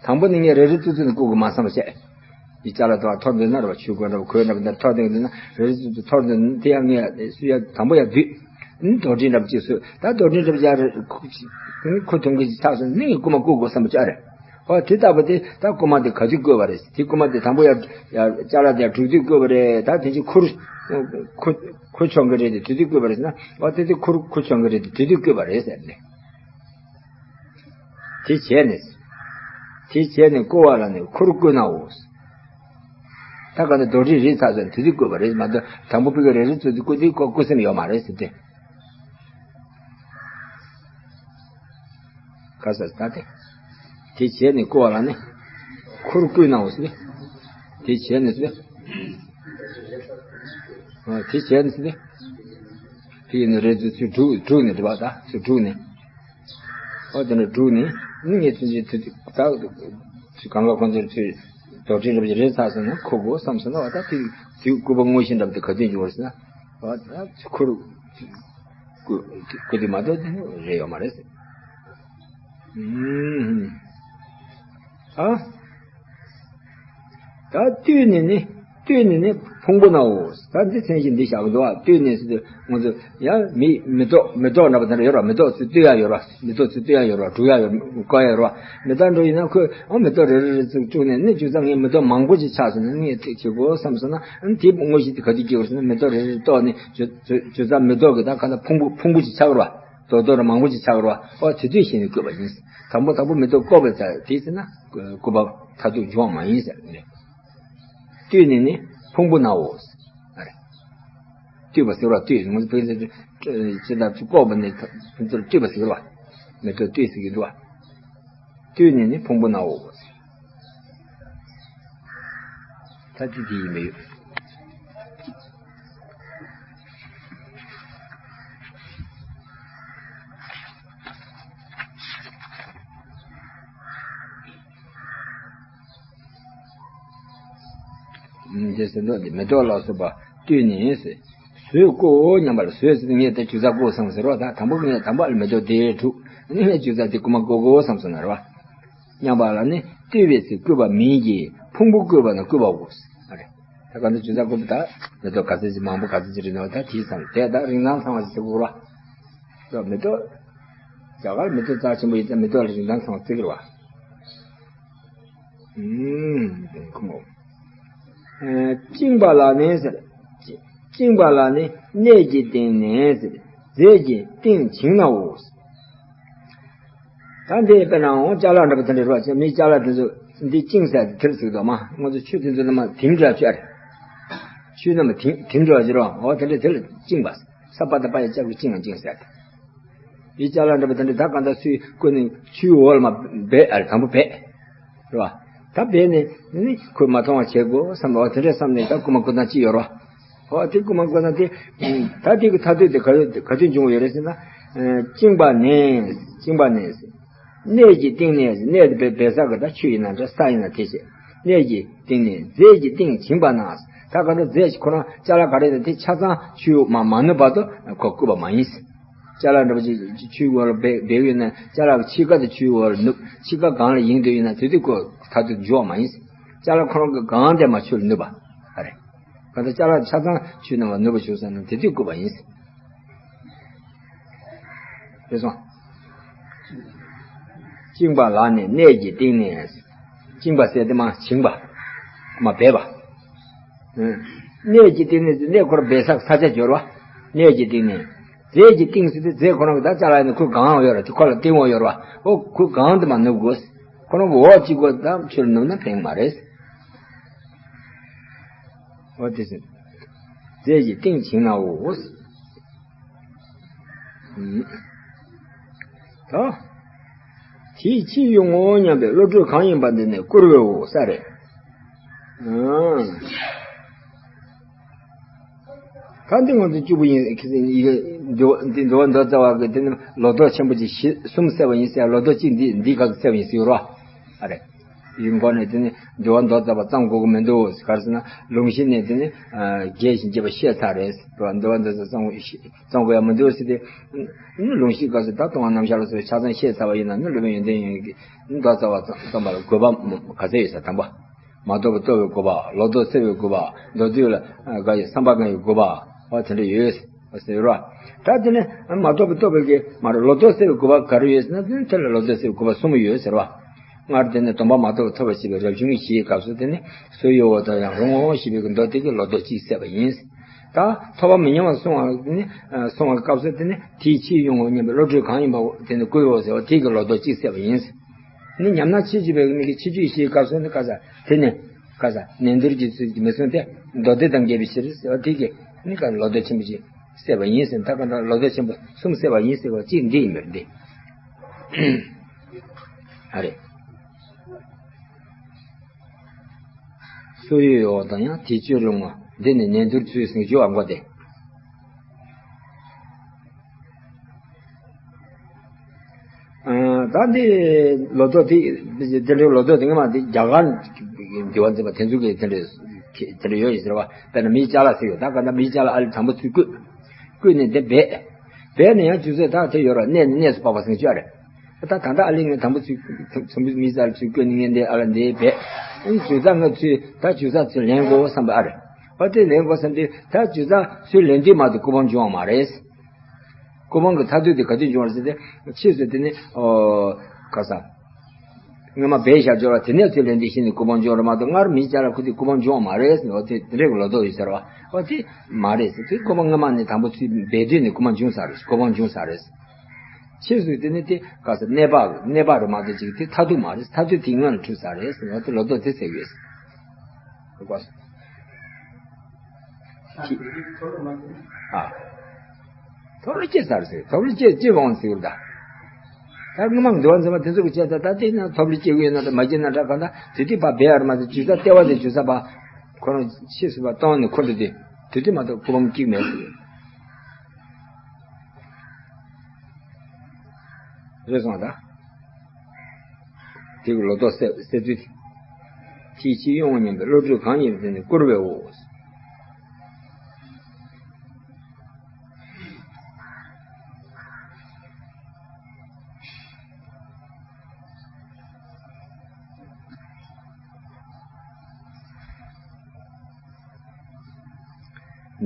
དང་པོ་ནི་ངས་རེ་རེ་ཙུ་ཙུ་ནི་རྐུ་དགོས་མ་བསམ་པ་བྱས། འདི་ཅ་ལག་དང་ཐོར་འདི་ན་རེད་པ། ཆུ་གོས་འདྲ་པོ་གོས་འདྲ་པོ་འདི་ཐོར་འདི་འདི་ན་རེ་རེ་ཙུ་ཙུ་ཐོར་འདི་ན་དེ་ཡང་ངས་སུ་ཡ་དང་པོ་ཡར་བསྡུས། ཨུམ། རྡོག་སྒྲིལ་འདྲ་པོ་གཅིག་བཟོས། ད་རྡོག་སྒྲིལ་འདྲ་པོ་ཡར་ཁུ་ཐུང་གི་ཅིག་ཚགས་སོང་ནི་རྐུ་མ་རྐུ་དགོས་བསམ་པ་ཅིག་ཨ་རེད། ཨོ་དེ་ལྟ་བུ་དེ་ད་རྐུ་མ་དེ་ག་དུས་རྐུས་པ་རེད། དེ་རྐུ་མ་དེ་དང་པོ་ཡར་ཡར་ཅ་ལག་དེ་ཡར་དྲུག་དུས་རྐུས་པ་རེད། ད་དེ་ཅིག་ཁུར་ཁུ་ཁུ་ཆོག་གི་རེད་དེ་དུས་དུས་རྐུས་པ་རེད་ཟེར་ན། ཨོ་དེ་དེ་ཁུར་ཁུ་ཆོག་གི་རེད་དེ་དུས་དུས་རྐུས་པ་རེད་ཟེར་ནས། དེ་བྱས་ནས། དེ་བྱས་ནས་རྐུ་བ་ལ་ནི་ཁུར་རྐུ་ནའོ། ད་ག་ནི་རྡོག་སྒྲིལ་རེད་ཚར་སོང་དུས་དུས་རྐུས་པ་རེད་མ་གཏོགས་དང་པོ་པི་ཀ་རེ་རེ་ཙུ་ཙུ་རྐུ་དུས་ཁོ་རྐུ་སེམས་ཡོད་མ་རེད་ཟེར་ཏེ། ག་ས་ད་དེ། དེ་བྱས་ནས་རྐུ་བ་ལ་ནི། ཁུར་རྐུ་ནའོ་ཟེར། དེ་བྱས་ནས་ཟེར། ཨ་དེ་བྱས་ནས་ཟེར། དེ་ཡིན་ན་རེ་ཙུ་ཚུར་དྲུག་དྲུག་ནས་འདྲི་བ་ད་ཚུར་དྲུག་ནས། ཨོ་དེ་འདྲ་དྲུག་ནས་ནི་ངས་ཚུན་ཆད་དུས་ད་ཚུར་གང་ག་ཁོང་ཚོར་ཚུར་རྡོག་སྒྲིལ་འདྲ་པོ་ཅིག་རེད་ཚར་སོང་ན་ཁུར་དགོས་བསམ་སོང་ན་བ་ད་དེ་དུས་རྐུ་བ་དངོས་གཞི་འདྲ་པོ་དེ་ག་དུས་འགྱུར་བ་ཟེར་ན་བ་ད་ཚུར་ཁུར། ཀུ་ཀུ་དེ་མ་གཏོགས་དེ་རེད་ཡོད་མ་རེད་ཟེར། ཨུམ། ཨ། ད་བཏུས་ནས་ནི། བཏུས་ནས་ནི་ཕུང་པོ་ནའོ། ད་འདི་མཚན་གཞི་འདི་བཞག་གི་འདུག་བ། བཏུས་ནས་ཟེར་དུས་ང་ཚོ་ཡང་མི་མེ་ཏོག་མེ་ཏོག་འདྲ་པོ་དེ་འདྲ་ཡོད་ར། མེ་ཏོག་ཚུར་བཏུས་ཡ་ཡོད་ར། མེ་ཏོག་ཚུར་བཏུས་ཡ་ཡོད་ར། བཀྲུ་ཡ་ཡོད། བཀོག་ཡ་ཡོད་ར། མེ་ཏོག་འདྲ་ཡིན་ན་ཁོས་ཨ་མེ་ཏོག་རེ་རེ་རེ་ཚུར་བཅུག་ནས་ནི་ཇུ་ཚ་ངས་མེ་ཏོག་མང་པོ་ཅིག་ཆགས་སོང་ན་ངས་ཐིག་བྱེད་དགོས་བསམ་སོང་ན། ཨ་ནི་དེའི་དངོས་གཞི་དེ་ག་དུས་སྐྱེ་དགོས་ཟེར་ན། མེ་ཏོག་རེ་རེ་གཏོར་ནས་ཇུ་ཇུ་ཇུ་ཚ་མེ་ཏོག་གི་ད་ག་ད་ཕུང་པོ་ཕུང་པོ་ཅིག་ཆགས་ར། རྡོག་རྡོག་ར་མང་པོ་ཅིག་ཆགས་ར། ཨོ་དེ་དུས་ཤེས་ནས་བཀོད་པ་ཡིན། དང་པོ་དང་པོ་མེ་ཏོག་བཀོག་པའི་ཚེ་དེ་ཟེར་ན་སྐུ་བབ་མཐར་ཐུག་འབྱུང་བ་མ་ཡིན་ཟེར་ནས། བཏུས་ནས་ནི་ཕུང་པོ་ནའོ། ཨ་རེ། བཏུས་པ་ཟེར་བ། བཏུས་ངོས་ཕན་ཚུན་ཅི་ལྟར་བཀོག་པ་ནི་ཕན་ཚུན་བཏུས་པ་ཟེར་བ། མེ་ཏོག་བཏུས་ཟེར་གྱི་འདུག་བ། བཏུས་ནས་ནི་ཕུང་པོ་ནའོ། ད་དེ་དེ་ཡིན་མི་ཡོད། འདི་ཟེར་མདོག་འདི་མེ་ཏོག་ལ་སོགས་པ་བཏུས་ནས་ཟེར། ཟོས་བཀོག་སྙམ་པ་ལ། ཟོས་ཟེར་ངས་ད་ཇུ་ཚ་བཀོག་སོང་ཟེར་རོ། ད་དང་པོ་ངས་དང་པོ་ལ་མེ་ཏོག་དེ་འཁྲུགས་ནི་ངས་ཇུ་ཚ་དེ་རྐུ་མ་བཀོག་དགོས་བསམ་སོང་ན་རེད་བ། སྙམ་པ་ལ་ནི་བཏུས་པའི་ཚེ་བསྐུས་པ་མིན་གྱི་ཕུང་པོ་བསྐུས་པ་ན་བསྐུས་པའོ། ཨ་རེ། ད་ག་ཚོད་ཇུ་ཚ་བསྐུས་པ་ད་མེ་ཏོག་ག་ཚོད་ཅིག་མང་པོ་ག་ཚོད་ཅིག་རེད་ན་ད་དེའི་ཚང་དེ་ད་རིན་ཐང་ཚང་བ་ཞིག་བྱེད་དགོས་ར། མེ་ཏོག་རྒྱ་གར་མེ་ཏོག་རྩ་ཆེན་པོ་ཡིན་ཙང་མེ་ཏོག་ལ་རིན་ཐང་ཚང་བ་བརྩི་གི་རེད་བ། ཨུམ། དེ་ཁོ་མོ། ཨེ། བཅིངས་པ་ལ་ནི་ཟེར། བཅིངས་པ་ལ་ནི་གནས་ཀྱི་སྟེང་ནས་ཟེར། རྫས་ཀྱི་སྟེང་བྱིང་ནའོ། ད་འདི་དཔེར་ན་འོ་ཅ་ལག་འདྲ་པོ་དེ་འདྲ་རེད་བ། མི་ཅ་ལག་དེ་ཚོ་འདི་བཅིངས་ཟེར་དེ་དེར་ཟེར་གི་འདུག་མ། ང་ཚོ་ཆུ་དེ་ཚོ་རྣམས་དིམ་འདྲ་བྱས། ཆུ་རྣམས་དིམ་དིམ་འདྲ་བྱས་རོ། འོ་དེ་འདྲ་དེ་ལ་བཅིངས་པ། ས་པ་ད་པ་ཡ་ལྕགས་ཀྱུ་བཅིངས་བཅིངས་ཟེར་ཏེ། ཡི་ཅ་ལག་འདྲ་པོ་དེ་འདྲ་ད་གང་ལྟར་ཚུར་བཀོལ་ནས་ཆུའི་འོག་ལ་མ་སྦས། ཨ་རེ། དང་པོ་སྦས། རེད་བ། ད་སྦས་ནས་ནི་ཁོས་མ་མཐོང་བ་བྱེད་དགོས་བསམ་པ། འོ་དེ་འདྲས་བསམ་ནས་ད་རྐུ་མ་རྐུ་སྟངས་ཅིག་ཡོད་རེད་བ། འོ་དེ་རྐུ་མ་རྐུ་སྟངས་དེ། ད་དེ་གི་མཐར་ཐུག་དེ་ག་ཡོད་ག་དུས་འབྱུང་བ་ཡོད་རེད་ཟེར་ན། ཨ། བཅིངས་པ་ནས། བཅིངས་པ་ནས། གནས་ཀྱི་སྟེང་ནས། གནས་དེ་སྦས་སྦས་ས་གི་ད་ཆུ་ཡིན་ན་འདྲ་ས་ཡིན་ན་དེ་བྱས། གནས་ཀྱི་སྟེང་ནས་རྫས་ཀྱི་སྟེང་བྱིང་བ་ན། ད་ག་ད་རྫས་ཁོ་རང་ཅ་ལག་ག་རེ་ཡིན་ན་དེ་ཆ་ཚང་ཆུ་མ་མ་ནུབ་བར་དུ་ཁོ་བསྐུས་པ་མ་ཡིན། ཅ་ལག་འདྲ་པོ་ཅིག་ཆུའི་འོག་ལ་སྦས་སྦས་ཡོད་ན་ཅ་ལག་གི་ཕྱི་ཁ་དེ་ཆུའི་འོག་ལ་ནུབ། ཕྱི་ཁ་སྒང་ལ་ཡིང་དུ་ཡོད་ན་དེ་དུས་ཁོ་མཐར་ཐུག་འབྱུང་བ་མ་ཡིན། ཅ་ལག་ཁོ་རང་གི་སྒང་དེ་མ་ཆུ་ལ་ནུབ་པ། ཨ་རེ། གང་ལྟར་ཅ་ལག་ཆ་ཚང་ཆུ་ནང་ལ་ནུབ་པ་བྱུང་སོང་ན་དེ་དུས་བསྐུས་པ་ཡིན། རེད་སོང་། བཅིངས་པ་ལ་ནི་གནས་ཀྱི་སྟེང་ནས། བཅིངས་པ་ཟེར་དེ་མ་བྱིང་བ། མ་སྦས་པ། གནས་ཀྱི་སྟེང་ནས་གནས་ཁོ་རང་སྦས་ས་ས་ཆ་སྦྱོར་བ། གནས་ཀྱི་སྟེང་ནས། རྫས་ཀྱི་སྟེང་ཟེར་དུས་རྫས་ཁོ་རང་གི་ད་ཅ་ལག་ཡིན་ན་ཁོའི་སྒང་ཡོད་ར། དེ་ཁོ་ལ་སྟེང་འོག་ཡོད་ར་བ། འོ་ཁོའི་སྒང་དེ་མ་ནུབ་དགོས། ཁོ་རང་གི་འོག་གཅིག་པོ་ད་ཆུ་ལ་ནུབ་ན་ཕན་གི་མ་རེད། འོ་དེ་ཟེར། རྫས་ཀྱི་སྟེང་བྱིང་ནའོ། ད། དེའི་ཕྱིར་ཡོང་ངོ་སྙམ་པའི་བློ་གྲོས་གང་ཡིན་པ་འདི་ནི་བསྐུར་བའོ་ས་རེད། ཨང་། ད་འདི་ང་ཚོ་བཅུ་པོ་ཡིན། ཁྱེད་ཚོ་ཡི་གེ་འདི་འདི་འདུལ་བ་མདོ་རྩ་བ་གི་དེ་ནི་ལོ་ཏོག་ཆེན་པོ་ཅིག་བཞི་གསུམ་བསད་པ་ཡིན་ཟེར། ལོ་ཏོག་གཅིག་འདི་འདི་ག་ཚོད་བསད་པ་ཡིན་ཟེར་རོ། ཨ་རེ། ཡིན་གོ་ནས་དེ་ནི་འདུལ་བ་མདོ་རྩ་བ་བརྩམས་དགོས་ཀྱི་མི་འདུག་ག་རེ་ཟེར་ན་ལུང་གཞི་ནས་དེ་ནི་རྒྱས་ཤིང་རྒྱས་པ་བཤད་ཚར་རེད། འདུལ་བ་མདོ་རྩ་བ་བརྩམས་དགོས་ཀྱི་མི་འདུག་ཟེར་ཏེ། ནི་ལུང་གཞི་སྐབས་སུ་ད་ལྟུང་བ་རྣམ་གཞག་ལ་སོགས་པའི་ཆ་ཚང་བཤད་ཚར་བ་ཡིན་ན་ནི་སློབ་དཔོན་ཡོན་ཏན་ཡོན་གྱིས་མདོ་རྩ་བ་བརྩམས་པ་ལ་དགོས་པ་ག་ཚད་ཡོད་ཟེར། དང་པོ། མ་རྟོགས་པ་རྟོགས་པའི་དགོས་པ། ལོ་ཏོག་བསད་པའི་དགོས་པ། མདོར་བསྡུས་ལ་ག་ཡི་བསམ་པ་གང་ཡི་དགོས་པ། འོ་དེ་འདྲ་ཡོད་ཟེར་བ། ད་དེ་ནི་མ་རྟོགས་པ་རྟོགས་པའི་གི་མ་རེད། ལོ་ཏོག་བསད་པའི་དགོས་པ་ག་རེ་ཡོད་ཟེར་ན་དེ་ནི་དེ་ལ་ལོ་ཏོག་བསད་པའི་དགོས་པ་གསུམ་ཡོད་ཟེར་བ། སྔར་དེ་ནི་སྡོམ་པ་མ་ཐོབ་པར་ཐོབ་པར་བྱེད་པའི་རབ་བྱུང་གི་གཞིའི་སྐབས་སུ་དེ་ནི་སོ་ཡི་འོག་ཏུ་ཡང་རུང་ངོ་ཞེས་པའི་མདོ་དེ་གི་ལོ་ཏོག་གཅིག་བསད་པ་ཡིན། ད་ཐོབ་པ་མི་ཉམས་པར་སོང་བ་ནི་སོང་བའི་སྐབས་སུ་དེ་ནི་དེའི་ཕྱིར་ཡོང་ངོ་སྙམ་པའི་བློ་གྲོས་གང་ཡིན་པ་དེ་ནི་བསྐུར་བའོ་ཟེར་བ་དེ་གི་ལོ་ཏོག་གཅིག་བསད་པ་ཡིན། ནི་ཉམས་སྣང་ཕྱིས་འབྱུང་བའི་མི་གི་ཕྱི་འགྱུར་གཞིའི་སྐབས་སུ་ནི་ག་ས་དེ་ནི་ག་ས་ནན་ཏུར་གྱི་ཚུལ་གྱིས་མི་གསུངས་ཏེ་མདོ་སྡེ་དང་འགལ་བའི་ཕྱིར་ཟེར་བ་དེ་གི་ནི་ག་ལོ་ཏོག་ཆེན་པོ་ཅིག་བསད་པ་ཡིན་ཟེར། ད་ག་ད་ལོ་ཏོག་ཆེན་པོ་གསུམ་བསད་པ་ཡིན་ཟེར་བ་གཅིག་འདི་ཡིན་པས་འདི། ཨ་རེ། སོ་ཡི་འོག་ཏུ་ཡང་དེའི་ཕྱིར་རུང་ངོ་། འདི་ནི་ནན་ཏུར་ཚུལ་ཟིན་འཇུག་པ་མགོ་སྟེ། ད་འདི་ལོ་ཏོག་དེ་དེ་འདྲའི་ལོ་ཏོག་དེ་སྔ་མ་དེ་རྒྱ་གར་འདུལ་བ་འཛིན་པ་དེ་ཚོ་གིས་དེ་འདྲའི་དེ་འདྲ་ཡོད་ཡིན་ཟེར་བ། དཔེར་ན་མིའི་ཅ་ལག་ཟེར་ཡོད། ད་ག་ད་མིའི་ཅ་ལག་ཨ་ལས་དང་པོ་ཚུར་བསྐུས། བསྐུས་ནས་དེ་སྦས། སྦས་ནས་ཡང་ཆུ་ཚོད་ད་དེ་ཡོད་ར་གནས་ནས་གནས་སུ་སྤགས་པ་ཟིན་འཇུག་རེད། ད་ད་ལྟ་ཨ་ལས་ངས་དང་པོ་ཚུར་ཚོམ་བུ་མིའི་ཅ་ལག་ཚུར་བསྐུས་ནས་ངས་འདི་ཨ་ལ་འདི་སྦས། ཨ་ནི་ཇུས་ཚགས་ང་ཚོས་ད་ཇུས་ཚགས་ཚུར་ལེན་དགོས་བསམ་པ་ཨ་རེད། ཨ་དེ་ལེན་དགོས་བསམ་དུས་ད་ཇུས་ཚགས་ཚུར་ལེན་དུས་མ་གཏོགས་སྐུ་འབུམ་འབྱུང་བ་མ་རེད། སྐུ་འབུམ་གྱི་མཐར་ཐུག་དེ་ག་དུས་འབྱུང་བ་རེད་ཟེར་ཏེ་ཕྱིས་སུ་དེ་ནི་ཨོ་ག་ས། སྔོན་མ་བས་བཞག་སྦྱོར་བ་དེ་ནས་ཚུར་ལེན་དུས་ཤིན་ཏུ་སྐུ་འབུམ་འབྱུང་བ་མ་གཏོགས་སྔར་མི་ཅག་ལ་ཁུ་དུས་སྐུ་འབུམ་འབྱུང་བ་མ་རེད་ཟེར་ནས་ཨོ་དེ་དེ་འདྲའི་ལོ་ཏོག་ཡོད་ཟེར་བ་ཨོ་དེ་མ་རེད་ཟེར་དུས་སྐུ་འབུམ་སྔོན་མ་ནས་དང་པོ་ཚུར་འབད་དུས་ནས་སྐུ་འབུམ་འབྱུང་ས་རེད། སྐུ་འབུམ་འབྱུང་ས་རེད། ཕྱིས་སུ་དེ་ནི་དེ་ག་ས་གནས་པ་གནས་པ་རེད་མ་གཏོགས་ཅིག་དེ་མཐར་ཐུག་མ་རེད། མཐར་ཐུག་དེ་སྔོན་ལ་འཁྲུལ་ས་རེད་ཟེར་ནས་ཨོ་དེ་ལོ་ཏོག་དེ་ཟེར་ཡོད་ཟེར། ཨ། ཐོབ་ལ་སྐྱེ་ས་རེད་ཟེར། ཐོབ་ལ་སྐྱེ་སྐྱེ་འོང་ཟེར་ད། ད་སྔོན་མ་འདུལ་བ་འཛིན་པ་དེ་ཚོ་གི་བྱས་ད་ད་དེ་ན་ཐོབ་ལ་སྐྱེ་གི་ཡོད་ན་ད་མ་སྐྱེ་ན་འདྲ་གང་ད་དེ་དུས་ཕ་བས་ཨར་མ་དེ་ཇུས་ས་ལྟེ་བ་དེ་ཇུས་ས་པ། ཁོ་རང་ཤེས་སུ་པ་གཏོང་ནས་ཁོ་འདུག་དེ་དུས་དུས་མ་གཏོགས་སྐུ་འབུམ་སྐྱེ་མེད་ཟེར། རེད་སོང་ད། དེ་གི་ལོ་ཏོག་སེ་སེ་དུས། ཕྱིས་ཕྱིས་གཡུང་བ་མཉམ་པའི་བློ་གྲོས་གང་ཡིན་པ་དེ་ནི་བསྐུར་བའོ།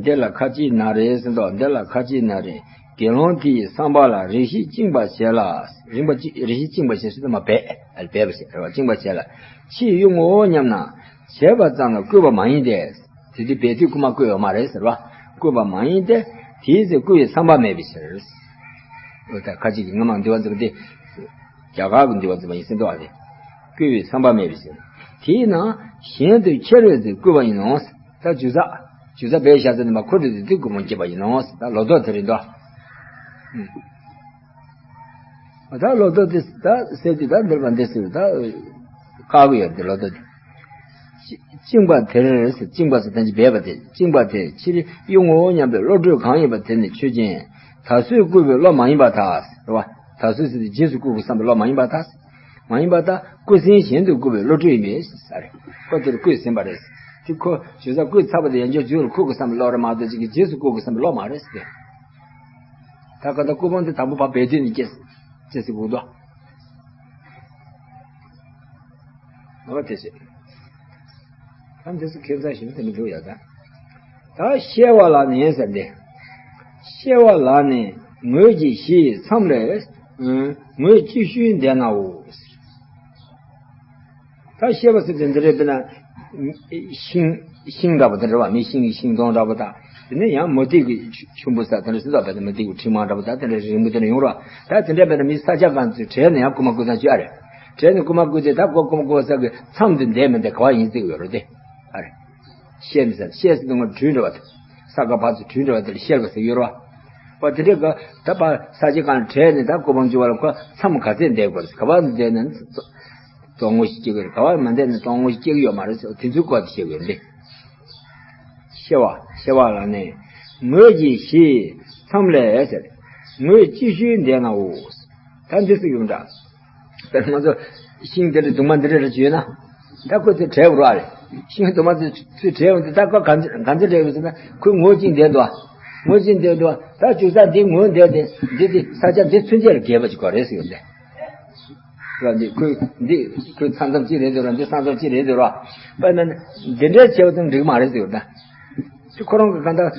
འདི་ལ་ཁ་ཅིག་ན་རེ་ཟེར་འདུག་འདི་ལ་ཁ་ཅིག་ན་རེ། དགེ་སློང་དེ་ཡི་བསམ་པ་ལ་རེ་ཞིག་བཅིངས་པ་བྱས་ལ། རིང་པ་གཅིག་རེ་ཞིག་བཅིངས་པ་བྱས་ཟེར་དུས་མ་བས་ཨ་བས་པ་བྱས་རེད་བ། བཅིངས་པ་བྱས་ལ། ཕྱིས་གཡུང་ངོ་སྙམ་ན། བྱས་པ་ཙམ་ལ་བསྐུལ་བ་མ་ཡིན་ཏེ། དེ་དུས་བས་དུས་སྐུལ་མ་བསྐུལ་ཡོད་མ་རེད་ཟེར་བ། བསྐུལ་བ་མ་ཡིན་ཏེ། དེའི་ཚེ་བསྐུལ་བའི་བསམ་པ་མེད་པའི་ཕྱིར། འོ་ད་ཁ་ཅིག་གིས་སྔ་མ་འདུལ་བ་འཛིན་པ་དེ། རྒྱ་གར་གྱི་འདུལ་བ་འཛིན་པ་ཡིན་ཟེར་འདུག་བ་དེ། བསྐུལ་བའི་བསམ་པ་མེད་པའི་ཕྱིར། དེས་ན་གཞན་དུ་ཁྱེར་བའི་ཚེ་བསྐུལ་བ་ཡིན་ནོ། ད་ཇུས་ཚགས། ཇུས་ཚགས་བས་བཞག་ཚེ་ནི་མ་ཁོ་དུས་དེ་དུས་སྐུ་འབུམ་སྐྱེས་པ་ཡིན་ནོ། ད་ལོ་ཏོག་དེ་རེད་འདུག་ད་ལོ་ཏོག་དེ་ད་ཟེར་དུས་ད་འདིར་བ་འདི་ཟེར་ད་བཀག་གི་ཡོད་དེ་ལོ་ཏོག་དེ། བཅིངས་པ་དེར་ཟེར། བཅིངས་པ་ཟེར་ད་ཅི་བས་པ་དེ། བཅིངས་པ་དེ་ཕྱིར་གཡུང་ངོ་སྙམ་པའི་བློ་གྲོས་གང་ཡིན་པ་དེ་ནི་ཆོས་ཅན། ད་གཟོད་བསྐུལ་བའི་བློ་མ་ཡིན་པར་ཐལ། རེད་བ། ད་གཟོད་ཟེར་དུས་རྗེས་སུ་བསྐུལ་དགོས་བསམ་པའི་བློ་མ་ཡིན་པར་ཐལ། མ་ཡིན་པར་ཐལ། བསྐུལ་ཟིན་གཞན་དུ་བསྐུལ་བའི་བློ་གྲོས་ཡིན་པས་ཟེར། ཁོ་དེར་བསྐུལ་ཟིན་པ་རེད། དེ་ཁོ་ཇུས་ཚགས་བསྐུལ་ཚར་བ་དེ་ཡང་བསྐྱར་རྗེས་ལ་བསྐུལ་དགོས་བསམ་པའི་བློ་རེད་མ་གཏོགས་ཅིག་གི་རྗེས་སུ་བསྐུལ་དགོས་བསམ་པའི་བློ་མ་རེད་ཟེར། ད་ག་ད་སྐུ་འབུམ་དེ་དང་པོ་ཕར་བས་དུས་ནས་སྐྱེས་སྐྱེས་སྲིད་དགོས་དོ། འོ་དེ་བྱས། ད་འདི་ཚོ་ཁྱད་མཚར་ཞིག་དེ་མི་འགྲོ་ཡ་ད། ད་བཤད་པ་ལ་ནི་ཟེར་ཏེ། བཤད་པ་ལ་ནི་ངོས་ཀྱི་གཞི་ཡི་མཚམས་ལས། ངོས་ཅིག་ཤོས་འདས་ནའོ། ད་བཤད་པ་ཟེར་ཏེ་འདི་རེད་པས་ན། ཤིང་ཤིང་འདྲ་པོ་དེ་རེད་བ། མི་ཤིང་གི་ཤིང་སྡོང་འདྲ་པོ་དང་། དེ་ནས་ཡང་མུ་ཏིག་གི་ཆུ་ཆུན་པོ་ས་དེ་འདྲ་ཟེར་ད་བས་ན་མུ་ཏིག་གི་ཕྲེང་བ་འདྲ་པོ་དང་དེ་འདྲ་རིང་པོ་དེ་འདྲ་ཡོང་རོགས། ད་དེ་འདྲ་བས་ན་མི་ས་ཆ་གང་ཚོད་བྲེལ་ནས་ཡང་རྐུ་མ་རྐུ་ས་བཅོས་ཨ་རེད། བྲེལ་ནས་རྐུ་མ་རྐུ་དེ་ད་རྐུ་རྐུ་མ་རྐུ་ས་གི་མཚམས་དེ་འདས་མི་འདས་ག་བ་ཡིན་ཟེར་གི་ཡོད་རེད་དེ། ཨ་རེད། བཤད་མི་ཟེར་བཤད་ཟེར་དུས་ང་དྲུད་འདྲ་བ་དེ། ས་ག་ཕར་ཚུར་དྲུད་འདྲ་བ་དེ་ལ་བཤད་པ་ཟེར་ཡོད་རེད་བ། བ་དེ་འདྲའི་ག་ད་ཕར་ས་ཆ་གང་བྲེལ་ནས་ད་རྐུ་མ་རྐུ་བ་ལ་ཁོ་མཚམས་ག་ཚད་འདས་དགོས་རེད། ག་བ་འདས་ན་དོགས་པ་ཞིག་སྐྱེ་གི་རེད། ག་བ་མ་འདས་ན་དོགས་པ་ཞིག་སྐྱེ་གི་ཡོད་མ་རེད་ཟེར་བ་དེ་ཚོའི་སྐོར་དེ་བཤད་དགོས་རེད། བཤད་པ་བཤད་པ་ལ་ནི། ངོས་ཀྱི་གཞི་མཚམས་ལས་ཟེར། ངོས་ཅིག་ཤོས་འདས་ནའོ། ད་འདི་སུ་ཡོང་འདྲ། དཔེར་ན་ང་ཚོ་ཤིང་འདི་འདྲ་གདུང་མ་འདི་འདྲ་རེ་བྱོས་ན། ད་ཁོ་ཚོས་བྲལ་བ་རེད། ཤིང་གདུང་མ་ཚོས་ཚོས་བྲལ་བ་འདི་ད་ཁོ་ག་ཚོད་ག་ཚོད་བྲལ་བ་ཟེར་ན་ཁོའི་ངོས་གཅིག་འདས་འདུག་ངོས་གཅིག་འདས་འདུག་ད་ཅུང་ཟད་འདི་ངོས་འདས་ཏེ་འདི་དེ་ས་ཆ་འདི་ཚུན་ཆད་ལ་རྒལ་བ་ཅིག་དགོས་རེད་ཟེར་ཡོད་ལེ། ར་འདི་ཁོས་འདི་ཁོའི་ས་མཚམས་གཅིག་རེད་འདུག་ར། འདི་ས་མཚམས་གཅིག་རེད་འདུག་ར། དཔེར་ན་འདི་འདྲའི་བྱས་པ་ཙམ་འགྲིག་མ་རེད་ཟེར་ཡོད་ད། ཁོ་རང་གི་གང་ལྟར།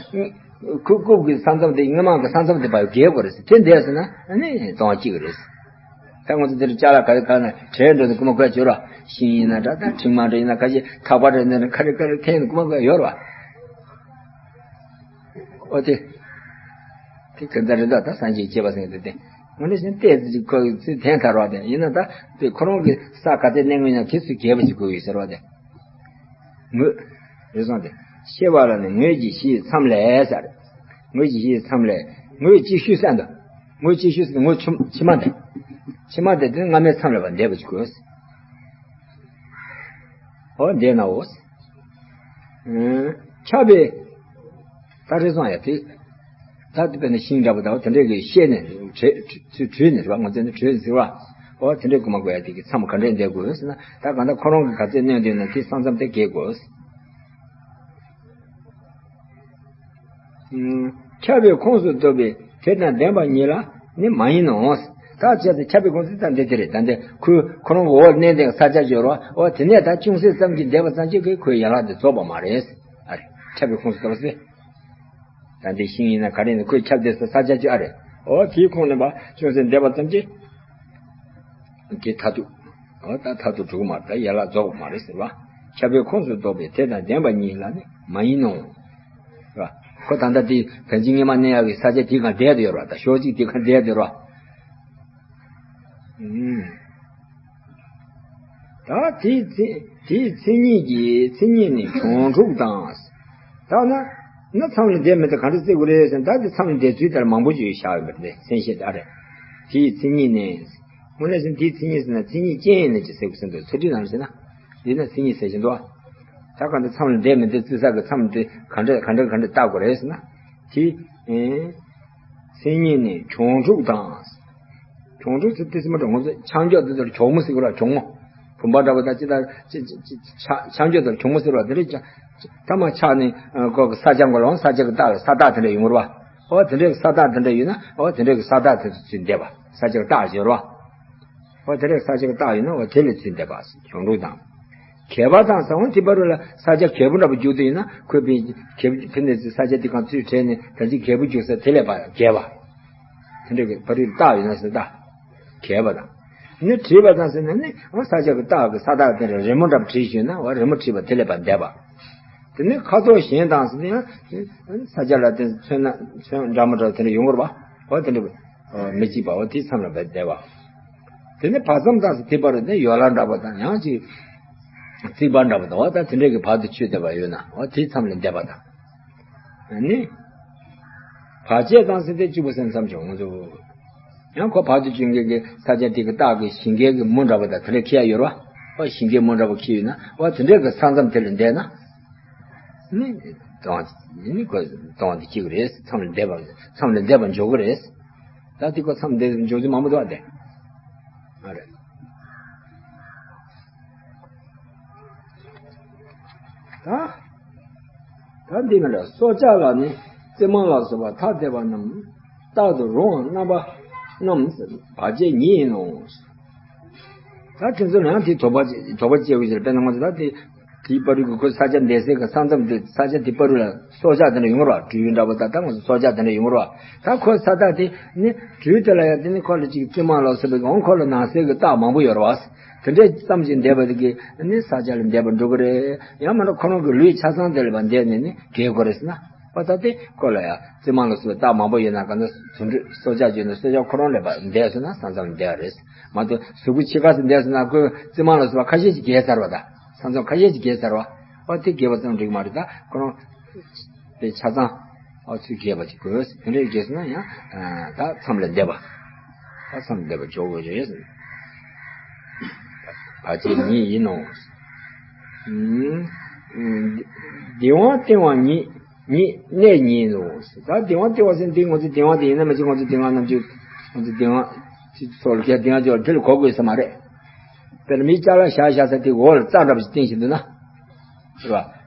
ཁོའི་རྐུབ་ཀྱི་ས་མཚམས་དེ་སྔོན་མ་གི་ས་མཚམས་དེ་བར་བརྒལ་དགོས་རེད་ཟེར། དེ་འདས་ཟེར་ན་ཨ་ནི་སྟོང་པ་གཅིག་རེད། ད་ང་ཚོ་འདིར་ཅ་ལག་ག་རེ་ག་ན་བྲལ་འགྲོ་ནས་རྐུ་མ་རྐུ་ཡ་བྱོས་རོགས། ཤིང་ཡིན་ན་འདྲ་ད་ཕྲེང་བ་འདྲ་ཡིན་ན་ག་ཞིག་ཐག་པ་འདྲ་ཡིན་ན་ག་རེ་ག་རེ་འཐེན་ནས་རྐུ་མ་རྐུ་ཡ་ཡོད་རེད་བ། ཨོ་དེ། དེ་ག་འདྲ་རེད་ད། ད་སངས་རྒྱས་སྐྱེས་པ་ཟེར་དེ་དེ། ང་ནི་བཞིན་ཏོག་ཙམ་ཅིག་ཁོ་ཚོས་འཐེན་ཐར་བ་དེ་ཡིན་ན་ད་དེ་ཁོ་རང་གི་ས་ག་ཚད་གནས་ངོས་ཡིན་ན་དེ་ཚོ་རྒལ་བ་ཞིག་དགོས་ཡོད་ཟེར་བ་དེ། ངོས། རེ་ཟུང་སྟེ། བཤད་པ་ལ་ནི་ངོས་ཀྱི་གཞི་མཚམས་ལས་ཟེར། ངོས་ཀྱི་གཞི་མཚམས་ལས། ངོས་གཅིག་ཤོས་ཟེར་འདུག་ངོས་གཅིག་ཤོས་ཟེར་ངོས་ཆུ་ཕྱི་མ་འདི། ཕྱི་མ་འདི་དེ་སྔ་མའི་མཚམས་ལས་ཕར་འདས་པ་ཅིག་དགོས། འོ་འདས་ནའོ། ཁྱབ་པའི། ད་རེ་ཟུང་ཡ་དེ། ད་དེ་དཔེར་ན་ཤིང་འདྲ་པོ་དང་དེ་འདྲས་ཀྱི་བཤད་ནས་བྲེ་ཚུར་དྲུད་ནས་རེད་བ། ང་ཚོ་ནི་དྲུད་ཟེར་བ། འོ་དེ་འདྲས་རྐུ་མ་རྐུ་ཡ་དེ་གི་མཚམས་ག་འདྲས་འདས་དགོས་ཟེར་ན། ད་གང་ལྟར་ཁོ་རང་གི་ག་ཚད་གནོན་འདོད་ན་དེ་ས་མཚམས་དེ་བརྒལ་དགོས། ཁྱབ་པའི་ཁོངས་སུ་གཏོགས་པའི་དེ་དང་ལྡན་པ་ཉིད་ལ་ནི་མ་ཡིན་ནོ། ད་བྱས་ཏེ་ཁྱབ་པའི་ཁོངས་སུ་ད་འདི་དེ་རེད། ད་འདི་ཁོས་ཁོ་རང་གི་འོག་གནས་འདི་ས་ཆ་ཅིག་ཡོད་རེད་བ། འོ་དེ་ནས་ད་ཅུང་ཟད་ཙམ་གྱིས་འདས་པ་ཙམ་གྱིས་ཁོའི་ཡན་ལག་འདི་རྫོགས་པ་མ་རེད། ཨ་རེ། ཁྱབ་པའི་ཁོངས་སུ་གཏོགས་སེ། ད་འདི་ཤིང་ཡིན་ན་ག་རེ་ཡིན་ན་ཁོས་ཁྱབ་བསྡད་ས་ས་ཆ་ཅིག་ཨ་རེད། འོ་དེའི་ཁོངས་ནས་པ་ཅུང་ཟད་འདས་པ་ཙམ་གྱིས། དེ་མཐར་ཐུག་འོ་ད་མཐར་ཐུག་གྲུབ་མ་རེད། ད་ཡན་ལག་རྫོགས་པ་མ་རེད་ཟེར་བ། ཁྱབ་པའི་ཁོངས་སུ་གཏོགས་པའི་དེ་དང་ལྡན་པ་ཉིད་ལ་ནི་མ་ཡིན་ནོ། རེད་བ། ཁོ་ད་ལྟ་དེ་གང་ཅི་སྔོན་མ་གནས་ཡག་གི་ས་ཆ་དེ་གང་བསྡད་དེ་ཡོད་རེད་བ། ད་ཕྱོགས་གཅིག་དེ་གང་བསྡད་དེ་ཡོད་རེད་བ། ཨུམ། ད་དེའི་མཚན་དེའི་མཚན་ཉིད་ཀྱིས་མཚན་ཉིད་ནི་གྱོང་འཁྲུགས་དང་། ད་ན་ན་མཚམས་ལ་བསྡད་མི་དེ་ག་འདྲ་བརྩི་དགོས་རེད་ཟེར་ན། ད་དེ་མཚམས་ལ་བསྡད་ཚུལ་དེར་མང་པོ་ཞིག་བཞག་ཡོད་པ་རེད། མཚན་ཤས་ད་རེད། དེའི་མཚན་ཉིད་ནི། དངོས་གནས་ཟེར་ན་དེའི་མཚན་ཉིད་ཟེར་ན་མཚན་ཉིད་ཅན་ཡིན་ན་ཅི་ཟེར་དགོས་ཟེར་འདུག་ཚུལ་ཁྲིམས་ནང་ཟེར་ན། འདི་ན་མཚན་ཉིད་ཟེར་བཞིན་འདུག་ད་ག་འདི་མཚམས་ལ་བསྡད་མི་བསྡད་བརྩི་ས་གི་མཚམས་དེ་ག་འདྲ་ག་འདྲ་ག་འདྲ་བལྟ་དགོས་རེད་ཟེར་ན། དེ། ཨེ། མཚན་ཉིད་ནི་གྱོང་འཁྲུགས་དང་། གྱོང་འཁྲུགས་ཟེར་དུས་ཙམ་པ་ངོ་ཚ་ཆགས་འཇོག་དེ་ཚོར་གྱོང་མོ་ཟེར་གི་ར། གྱོང་མོ། བུམ་པ་འདྲ་པོ་དང་ཅི་ལྟར་ཅི་ཅི་ཅི་ཆགས་ཆགས་འཇོག་དེར་གྱོང་མོ་ཟེར་བ་དེ་རེད། ཅ་ཅ་ཐ་མ་ཆགས་ནས་ཨ་ཁོ་གི་ས་ཆ་མགོ་ལ་འོང་། ས་ཆ་གི་རྟགས་ལ་ས་རྟགས་དེ་འདྲ་ཡོང་གི་རེད་བ། འོ་དེ་འདྲའི་ས་རྟགས་དེ་འདྲ་ཡོད་ན། འོ་དེ་འདྲའི་ས་རྟགས་དེ་ཚོ་ཚུར་འདེབས་པ། ས་ཆ་གི་རྟགས་ཡོད་རེད་བ། འོ་དེ་འདྲའི་ས་ཆ་གི་རྟགས་ཡོད་ན་འོ་དེ་ལ་ཚུར་འདེབས་པ། གྱོང་འཁྲུགས་དང་། གས་པ་དང་ཟེར། འོ་དེ་བར་དུ་ལ་ས་ཆ་གས་པ་འདྲ་པོ་རྒྱུག་དུས་ཡིན་ན། ཁོས་ཕན་གས་པ་ཕན་ནས་ས་ཆ་དེ་གང་ཚུར་དྲས་ནས་ད་ཅི་གས་པ་རྒྱུག་ས་དེ་ལས་པ་གས་པ། དེ་འདྲ་གི་བར་དུ་རྟགས་ཡོད་ན་ཟེར། ད་གས་པ་དང་། ནི་བྲིས་པ་དང་ཟེར་ན་ནི་འོ་ས་ཆ་གི་རྟགས་ཀྱི་ས་རྟགས་དེ་འདྲ་རི་མོ་འདྲ་པོ་བྲིས་ཞུས་ན། འོ་རི་མོ་བྲིས་པ་དེ་ལས་པ་འདེབས་པ། དེ་ནི་ཁ་དོག་གཞན་དང་ཟེར་ན་ཡང་ས་ཆ་ལ་དེ་ཚོན་སྣ་ཚོན་འདྲ་མི་འདྲ་དེ་འདྲ་ཡོང་གི་རེད་བ། འོ་དེ་འདྲ་མི་གཅིག་པ། འོ་དེའི་མཚམས་ལ་འདེབས་པ། དེ་ནི་བར་མཚམས་དང་ཟེར་དེ་བར་དུ་ནི་ཡོ་ལང་འདྲ་པོ་དང་ཡང་ཅིག་རྩིག་པ་འདྲ་པོ་དང་། འོ་ད་དེ་འདྲ་གི་བར་དུ་ཆུད་བསྡད་པ་ཡོད་ན་འོ་དེའི་མཚམས་ལ་འདེབས་པ་དང་། ནི། བར་ཆད་དང་ཟེར་དེ་གཅིག་པུ་ཟེར་མཚམས་ཀྱང་ང་ཚོ། ཡང་ཁོ་བར་དུ་གཅིག་གི་གི་ས་ཆ་དེ་གི་རྟགས་ཀྱི་ཞིང་ཁའི་གི་མུ་འདྲ་པོ་དང་དེ་འདྲ་འཁྱེར་ཡ་ཡོད་རེད་བ། འོ་ཞིང་ཁའི་མུ་འདྲ་པོ་འཁྱེར་ཡོད་ན་འོ་དེ་འདྲའི་གི་ས་མཚམས་དེ་ལ་འདེབས་ན། ནི། གཏོང་བ་ནི་ཁོ་གཏོང་བ་དེ་གཅིག་རེད། མཚམས་ལ་འདེབས་པ་མཚམས་ལ་འདེབས་པ་འཇོག་གི་རེད། ད་དེ་ཁོ་མཚམས་འདེབས་འཇོག་རྒྱུ་མང་པོ་འདུག་བ་དེ། ཨ་རེད། ད། ད་འདི་མི་ལ་སྲོག་ཆགས་ལ་ནི་རྩི་མང་ལ་སོགས་པ་ཐ་དད་པ་རྣམས་རྟག་ཏུ་རུང་བ་རྣམ་པ་རྣམས་བར་ཆད་ཉིད་ཡིན་ནོ། ད་དེ་ཚོ་ལ་ཡང་དེ་དོགས་པ་དོགས་པ་སྐྱེ་དགོས་ཟེར། དཔེར་ན་ང་ཚོ་ད་དེ་དེའི་བར་དུ་གི་ཁོ་ས་ཆ་འདས་སའི་གི་ས་མཚམས་དེ་ས་ཆ་དེ་བར་དུ་ལ་སྲོག་ཆགས་དེ་འདྲ་ཡོང་གི་རེད་བ། སྦྲུལ་འདྲ་པོ་ད་ལྟ་ང་ཚོ་སྲོག་ཆགས་དེ་འདྲ་ཡོང་གི་རེད་བ། ད་ཁོ་ས་རྟགས་དེ་ནི་སྦྲུལ་དེ་ལ་ཡང་དེ་ནི་ཁོ་ལ་ཅིག་རྩི་མང་ལ་སོགས་པའི་འོང་ཁོ་ལ་ན་སའི་གི་རྟགས་མང་པོ་ཡོད་རེད་བ། དེ་འདྲའི་ཙམ་ཞིག་འདས་པ་དེ་གིས་ནི་ས་ཆ་ལ་འདས་པར་འགྲོ་གི་རེད། ཡང་མིན་ན་ཁོ་རང་གི་ལུས་ཆ་ཚང་དེ་ལ་ཕར་འདས་ནས་ནི་གས་དགོས་རེད་ཟེར་ན། འོ་ད་དེ་ཁོ་ལ་ཡང་རྩི་མང་ལ་སོགས་པའི་རྟགས་མང་པོ་ཡོད་ན། ག་ན་རྫུ་འཕྲུལ་སྲོག་ཆགས་བརྗོད་ན་སྲོག་ཆགས་ཁོ་རང་ལ་ཕར་འདས་སོང་ན་ས་མཚམས་ལ་འདས་པ་རེད། མ་གཏོགས་གཟུགས་པོ་ཕྱི་ཁ་སེ་འདས་སོང་ན་ཁོས་རྩི་མང་ལ་སོགས་པ་ཁ་ཤས་ཤིག་གས་ཚར་བ་དང་། ས་མཚམས་ཁ་ཤས་ཤིག་གས་ཚར་བ། འོ་དེ་གས་པ་ཙམ་འགྲིག་མ་རེད། ད་ཁོ་རང་དེ་ཆ་ཚང་། ཨ་ཚུར་གས་པ་ཅིག་དགོས། དེ་འདྲའི་གས་སོང་ན་ཡང་ད་མཚམས་ལ་འདས་པ། ད་མཚམས་ལ་འདས་པ་འཇོག་དགོས་རེད། བར་ཆད་ཉིད་ཡིན་ནོ། ཨུམ། ཨུམ། གདིང་བ་བསྟིང་བ་ཉིད་ཉིད་གནས་ཉིད་ཡིན་ནོ། ད་གདིང་བ་བསྟིང་བ་ཟེར་འདི་ང་ཚོ་གདིང་བ་དེ་ཡིན་ན་མ་གཞི་ང་ཚོ་གདིང་བ་རྣམ་འགྱུར་ང་ཚོ་གདིང་བ་ཅིག་སོགས་ལ་གདིང་བ་ཅིག་དེ་ལ་གོ་དགོས་ས་མ་རེད། དཔེར་ན་མི་ལྕགས་ལ་བཞག་བཞག་ས་དེ་འོག་ལ་རྩྭ་འདྲ་པོ་ཞིག་བཏིང་བཞིན་འདུག་ན། རེད་བ།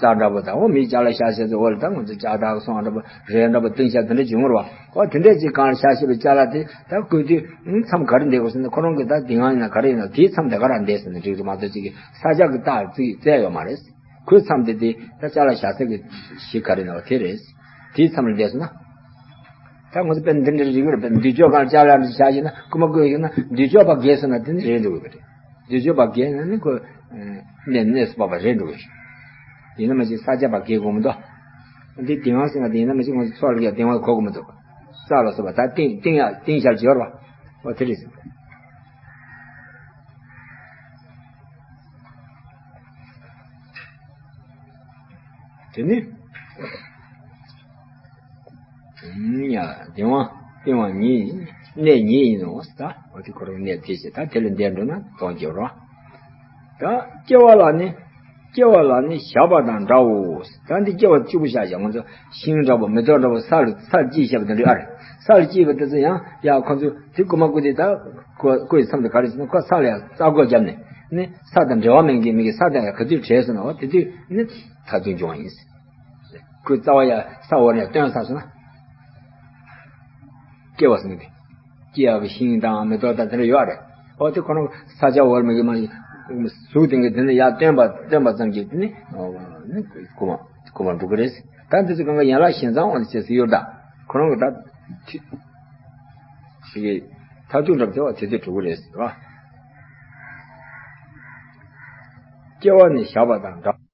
རྩྭ་འདྲ་པོ་དང་འོ་མི་ལྕགས་ལ་བཞག་བཞག་ས་འོག་ལ་ད་ང་ཚོ་ལྕགས་ཐག་སོང་འདྲ་པོ་རས་འདྲ་པོ་བཏིང་བཞག་དེ་འདྲ་བྱུང་རེད་བ། འོ་དེ་འདྲས་ཅིག་གང་ལ་བཞག་བཞག་པའི་ལྕགས་ལ་དེ་ད་བརྐོས་དུས་མཚམས་ག་རེ་འདེབས་དགོས་ཟེར་ན། ཁོ་རང་གི་ད་གདིང་བ་ཡིན་ན་ག་རེ་ཡིན་ན་དེའི་མཚམས་དེ་ག་རང་འདེབས་ཟེར་ན་འགྲིག་རེད་མ་གཏོགས། ཅིག་གི་ས་ཆ་གི་རྟགས་རྩིས་བཙལ་ཡོད་མ་རེད། ཁོའི་མཚམས་དེ་དེ་ད་ལྕགས་ལ་བཞག་ས་གི་གཞི་ག་རེ་ཡིན་ན་འོ་དེ་རེད། དེའི་མཚམས་ལ་འདེབས་སོང་ན། ད་ང་ཚོ་དཔེར་ན་འདི་འདྲ་རིག་གི་རེད། དཔེར་ན་མདུན་ཅོག་སྒང་ལ་ལྕགས་ལ་འདྲ་བཞག་བཞག་ན། རྐུ་མ་རྐུས་བཞག་ན་མདུན་ཅོག་ཕར་བརྒལ་སོང་ན་དེ་ནི་རལ་འགྲོ་གི་རེད། མདུན་ཅོག་ཕར་བརྒལ་ན་ནི་ཁོ་གནས་གནས་སུ་དཔག་པ་རལ་འགྲོ་གི་རེད། ཡིན་ན་མ་གཞི་ས་ཆ་ཕར་བརྒལ་དགོས་མི་འདུག་འདི་གདིང་བ་ཟེར་ན་དེ་ཡིན་ན་མ་གཞི་ང་ཚོ་ཚོགས་ལ་ཡ་གདིང་བ་གོ་དགོས་མི་འདུག་རྩྭ་ལ་སོགས་པ་ད་བཏིང་བཏིང་ཡ་བཏིང་བཞག་ཅིག་ཡོད་རེད་བ། འོ་དེ་རེད་ཟེར། དེ་ནི། ཡ། གདིང་བ་བསྟིང་བ་ཉིད་གནས་ཉིད་ཡིན་ནོ། ད་འོ་དེ་ཁོ་རང་གནས་དེ་བྱས། ད་དེ་ལ་འདས་འགྲོ་ན་གདོང་སྐྱེ་བ་རེད། ད་སྐྱེ་བ་ལ་ནི། སྐྱེ་བ་ལ་ནི་ཞགས་པ་དང་འདྲའོ། ད་འདི་སྐྱེ་བ་གཅིག་པུ་བཞག་བཞག་ང་ཚོ་ཤིང་འདྲ་པོ་མེ་ཏོག་འདྲ་པོ་ས་ལ་ས་ལ་སྐྱེས་བཞག་པ་དང་འདྲ་ཨ་རེད། ས་ལ་སྐྱེས་པ་དེ་ཚོ་ཡང་ཡ་ཁོ་ཚོ་དེ་རྐུ་མ་རྐུ་དེ་ད་ཁོ་རྐུ་ཡི་མཚམས་དེ་ག་རེ་ཟེར་ན། ཁོ་ས་ལ་ཡ་རྩྭ་སྒོ་བརྒྱབ་ནས་ནི་ས་དང་འབྲེལ་བ་མེད་མཁན་མི་གི་ས་དང་ཡ་ག་དུས་བྲལ་སོང་ན་འོ་དེ་དུས་ནི་ཐ་དུང་འབྱུང་བ་ཡིན། ཁོའི་རྩ་བ་ཡ་ས་འོག་ནས་བཏོན་ཚར་སོང་ན། སྐྱེ་བ་ཟེར་ནི་དེ། སྐྱེ་བ་གི་ཤིང་དང་མེ་ཏོག་དང་དེ་འདྲ་ཡོད་རེད། འོ་དེ་ཁོ་རང་ས་ཆ་འོར་མི་གི་མ་གཟུགས་དེ་གི་དེ་ནི་ཡར་བཏོན་པ་བཏོན་པ་ཙམ་གྱིས་དེ་ནི་འོ་ནི་རྐུ་མ་རྐུ་མ་འགྲོ་གི་རེད། ད་འདི་ཚོ་གང་ག་ཡན་ལག་བཞིན་བཟང་བ་ནི་བྱས་སུ་ཡོད་ད། ཁོ་རང་གི་ད་ཐི་ཞིག་གི་མཐར་ཐུག་འགྲམ་དེ་བ་དེ་དེ་འགྲོ་གི་རེད་ཟེར་བ། སྐྱེ་བ་ནི་བཞག་པ་དང་འདྲ།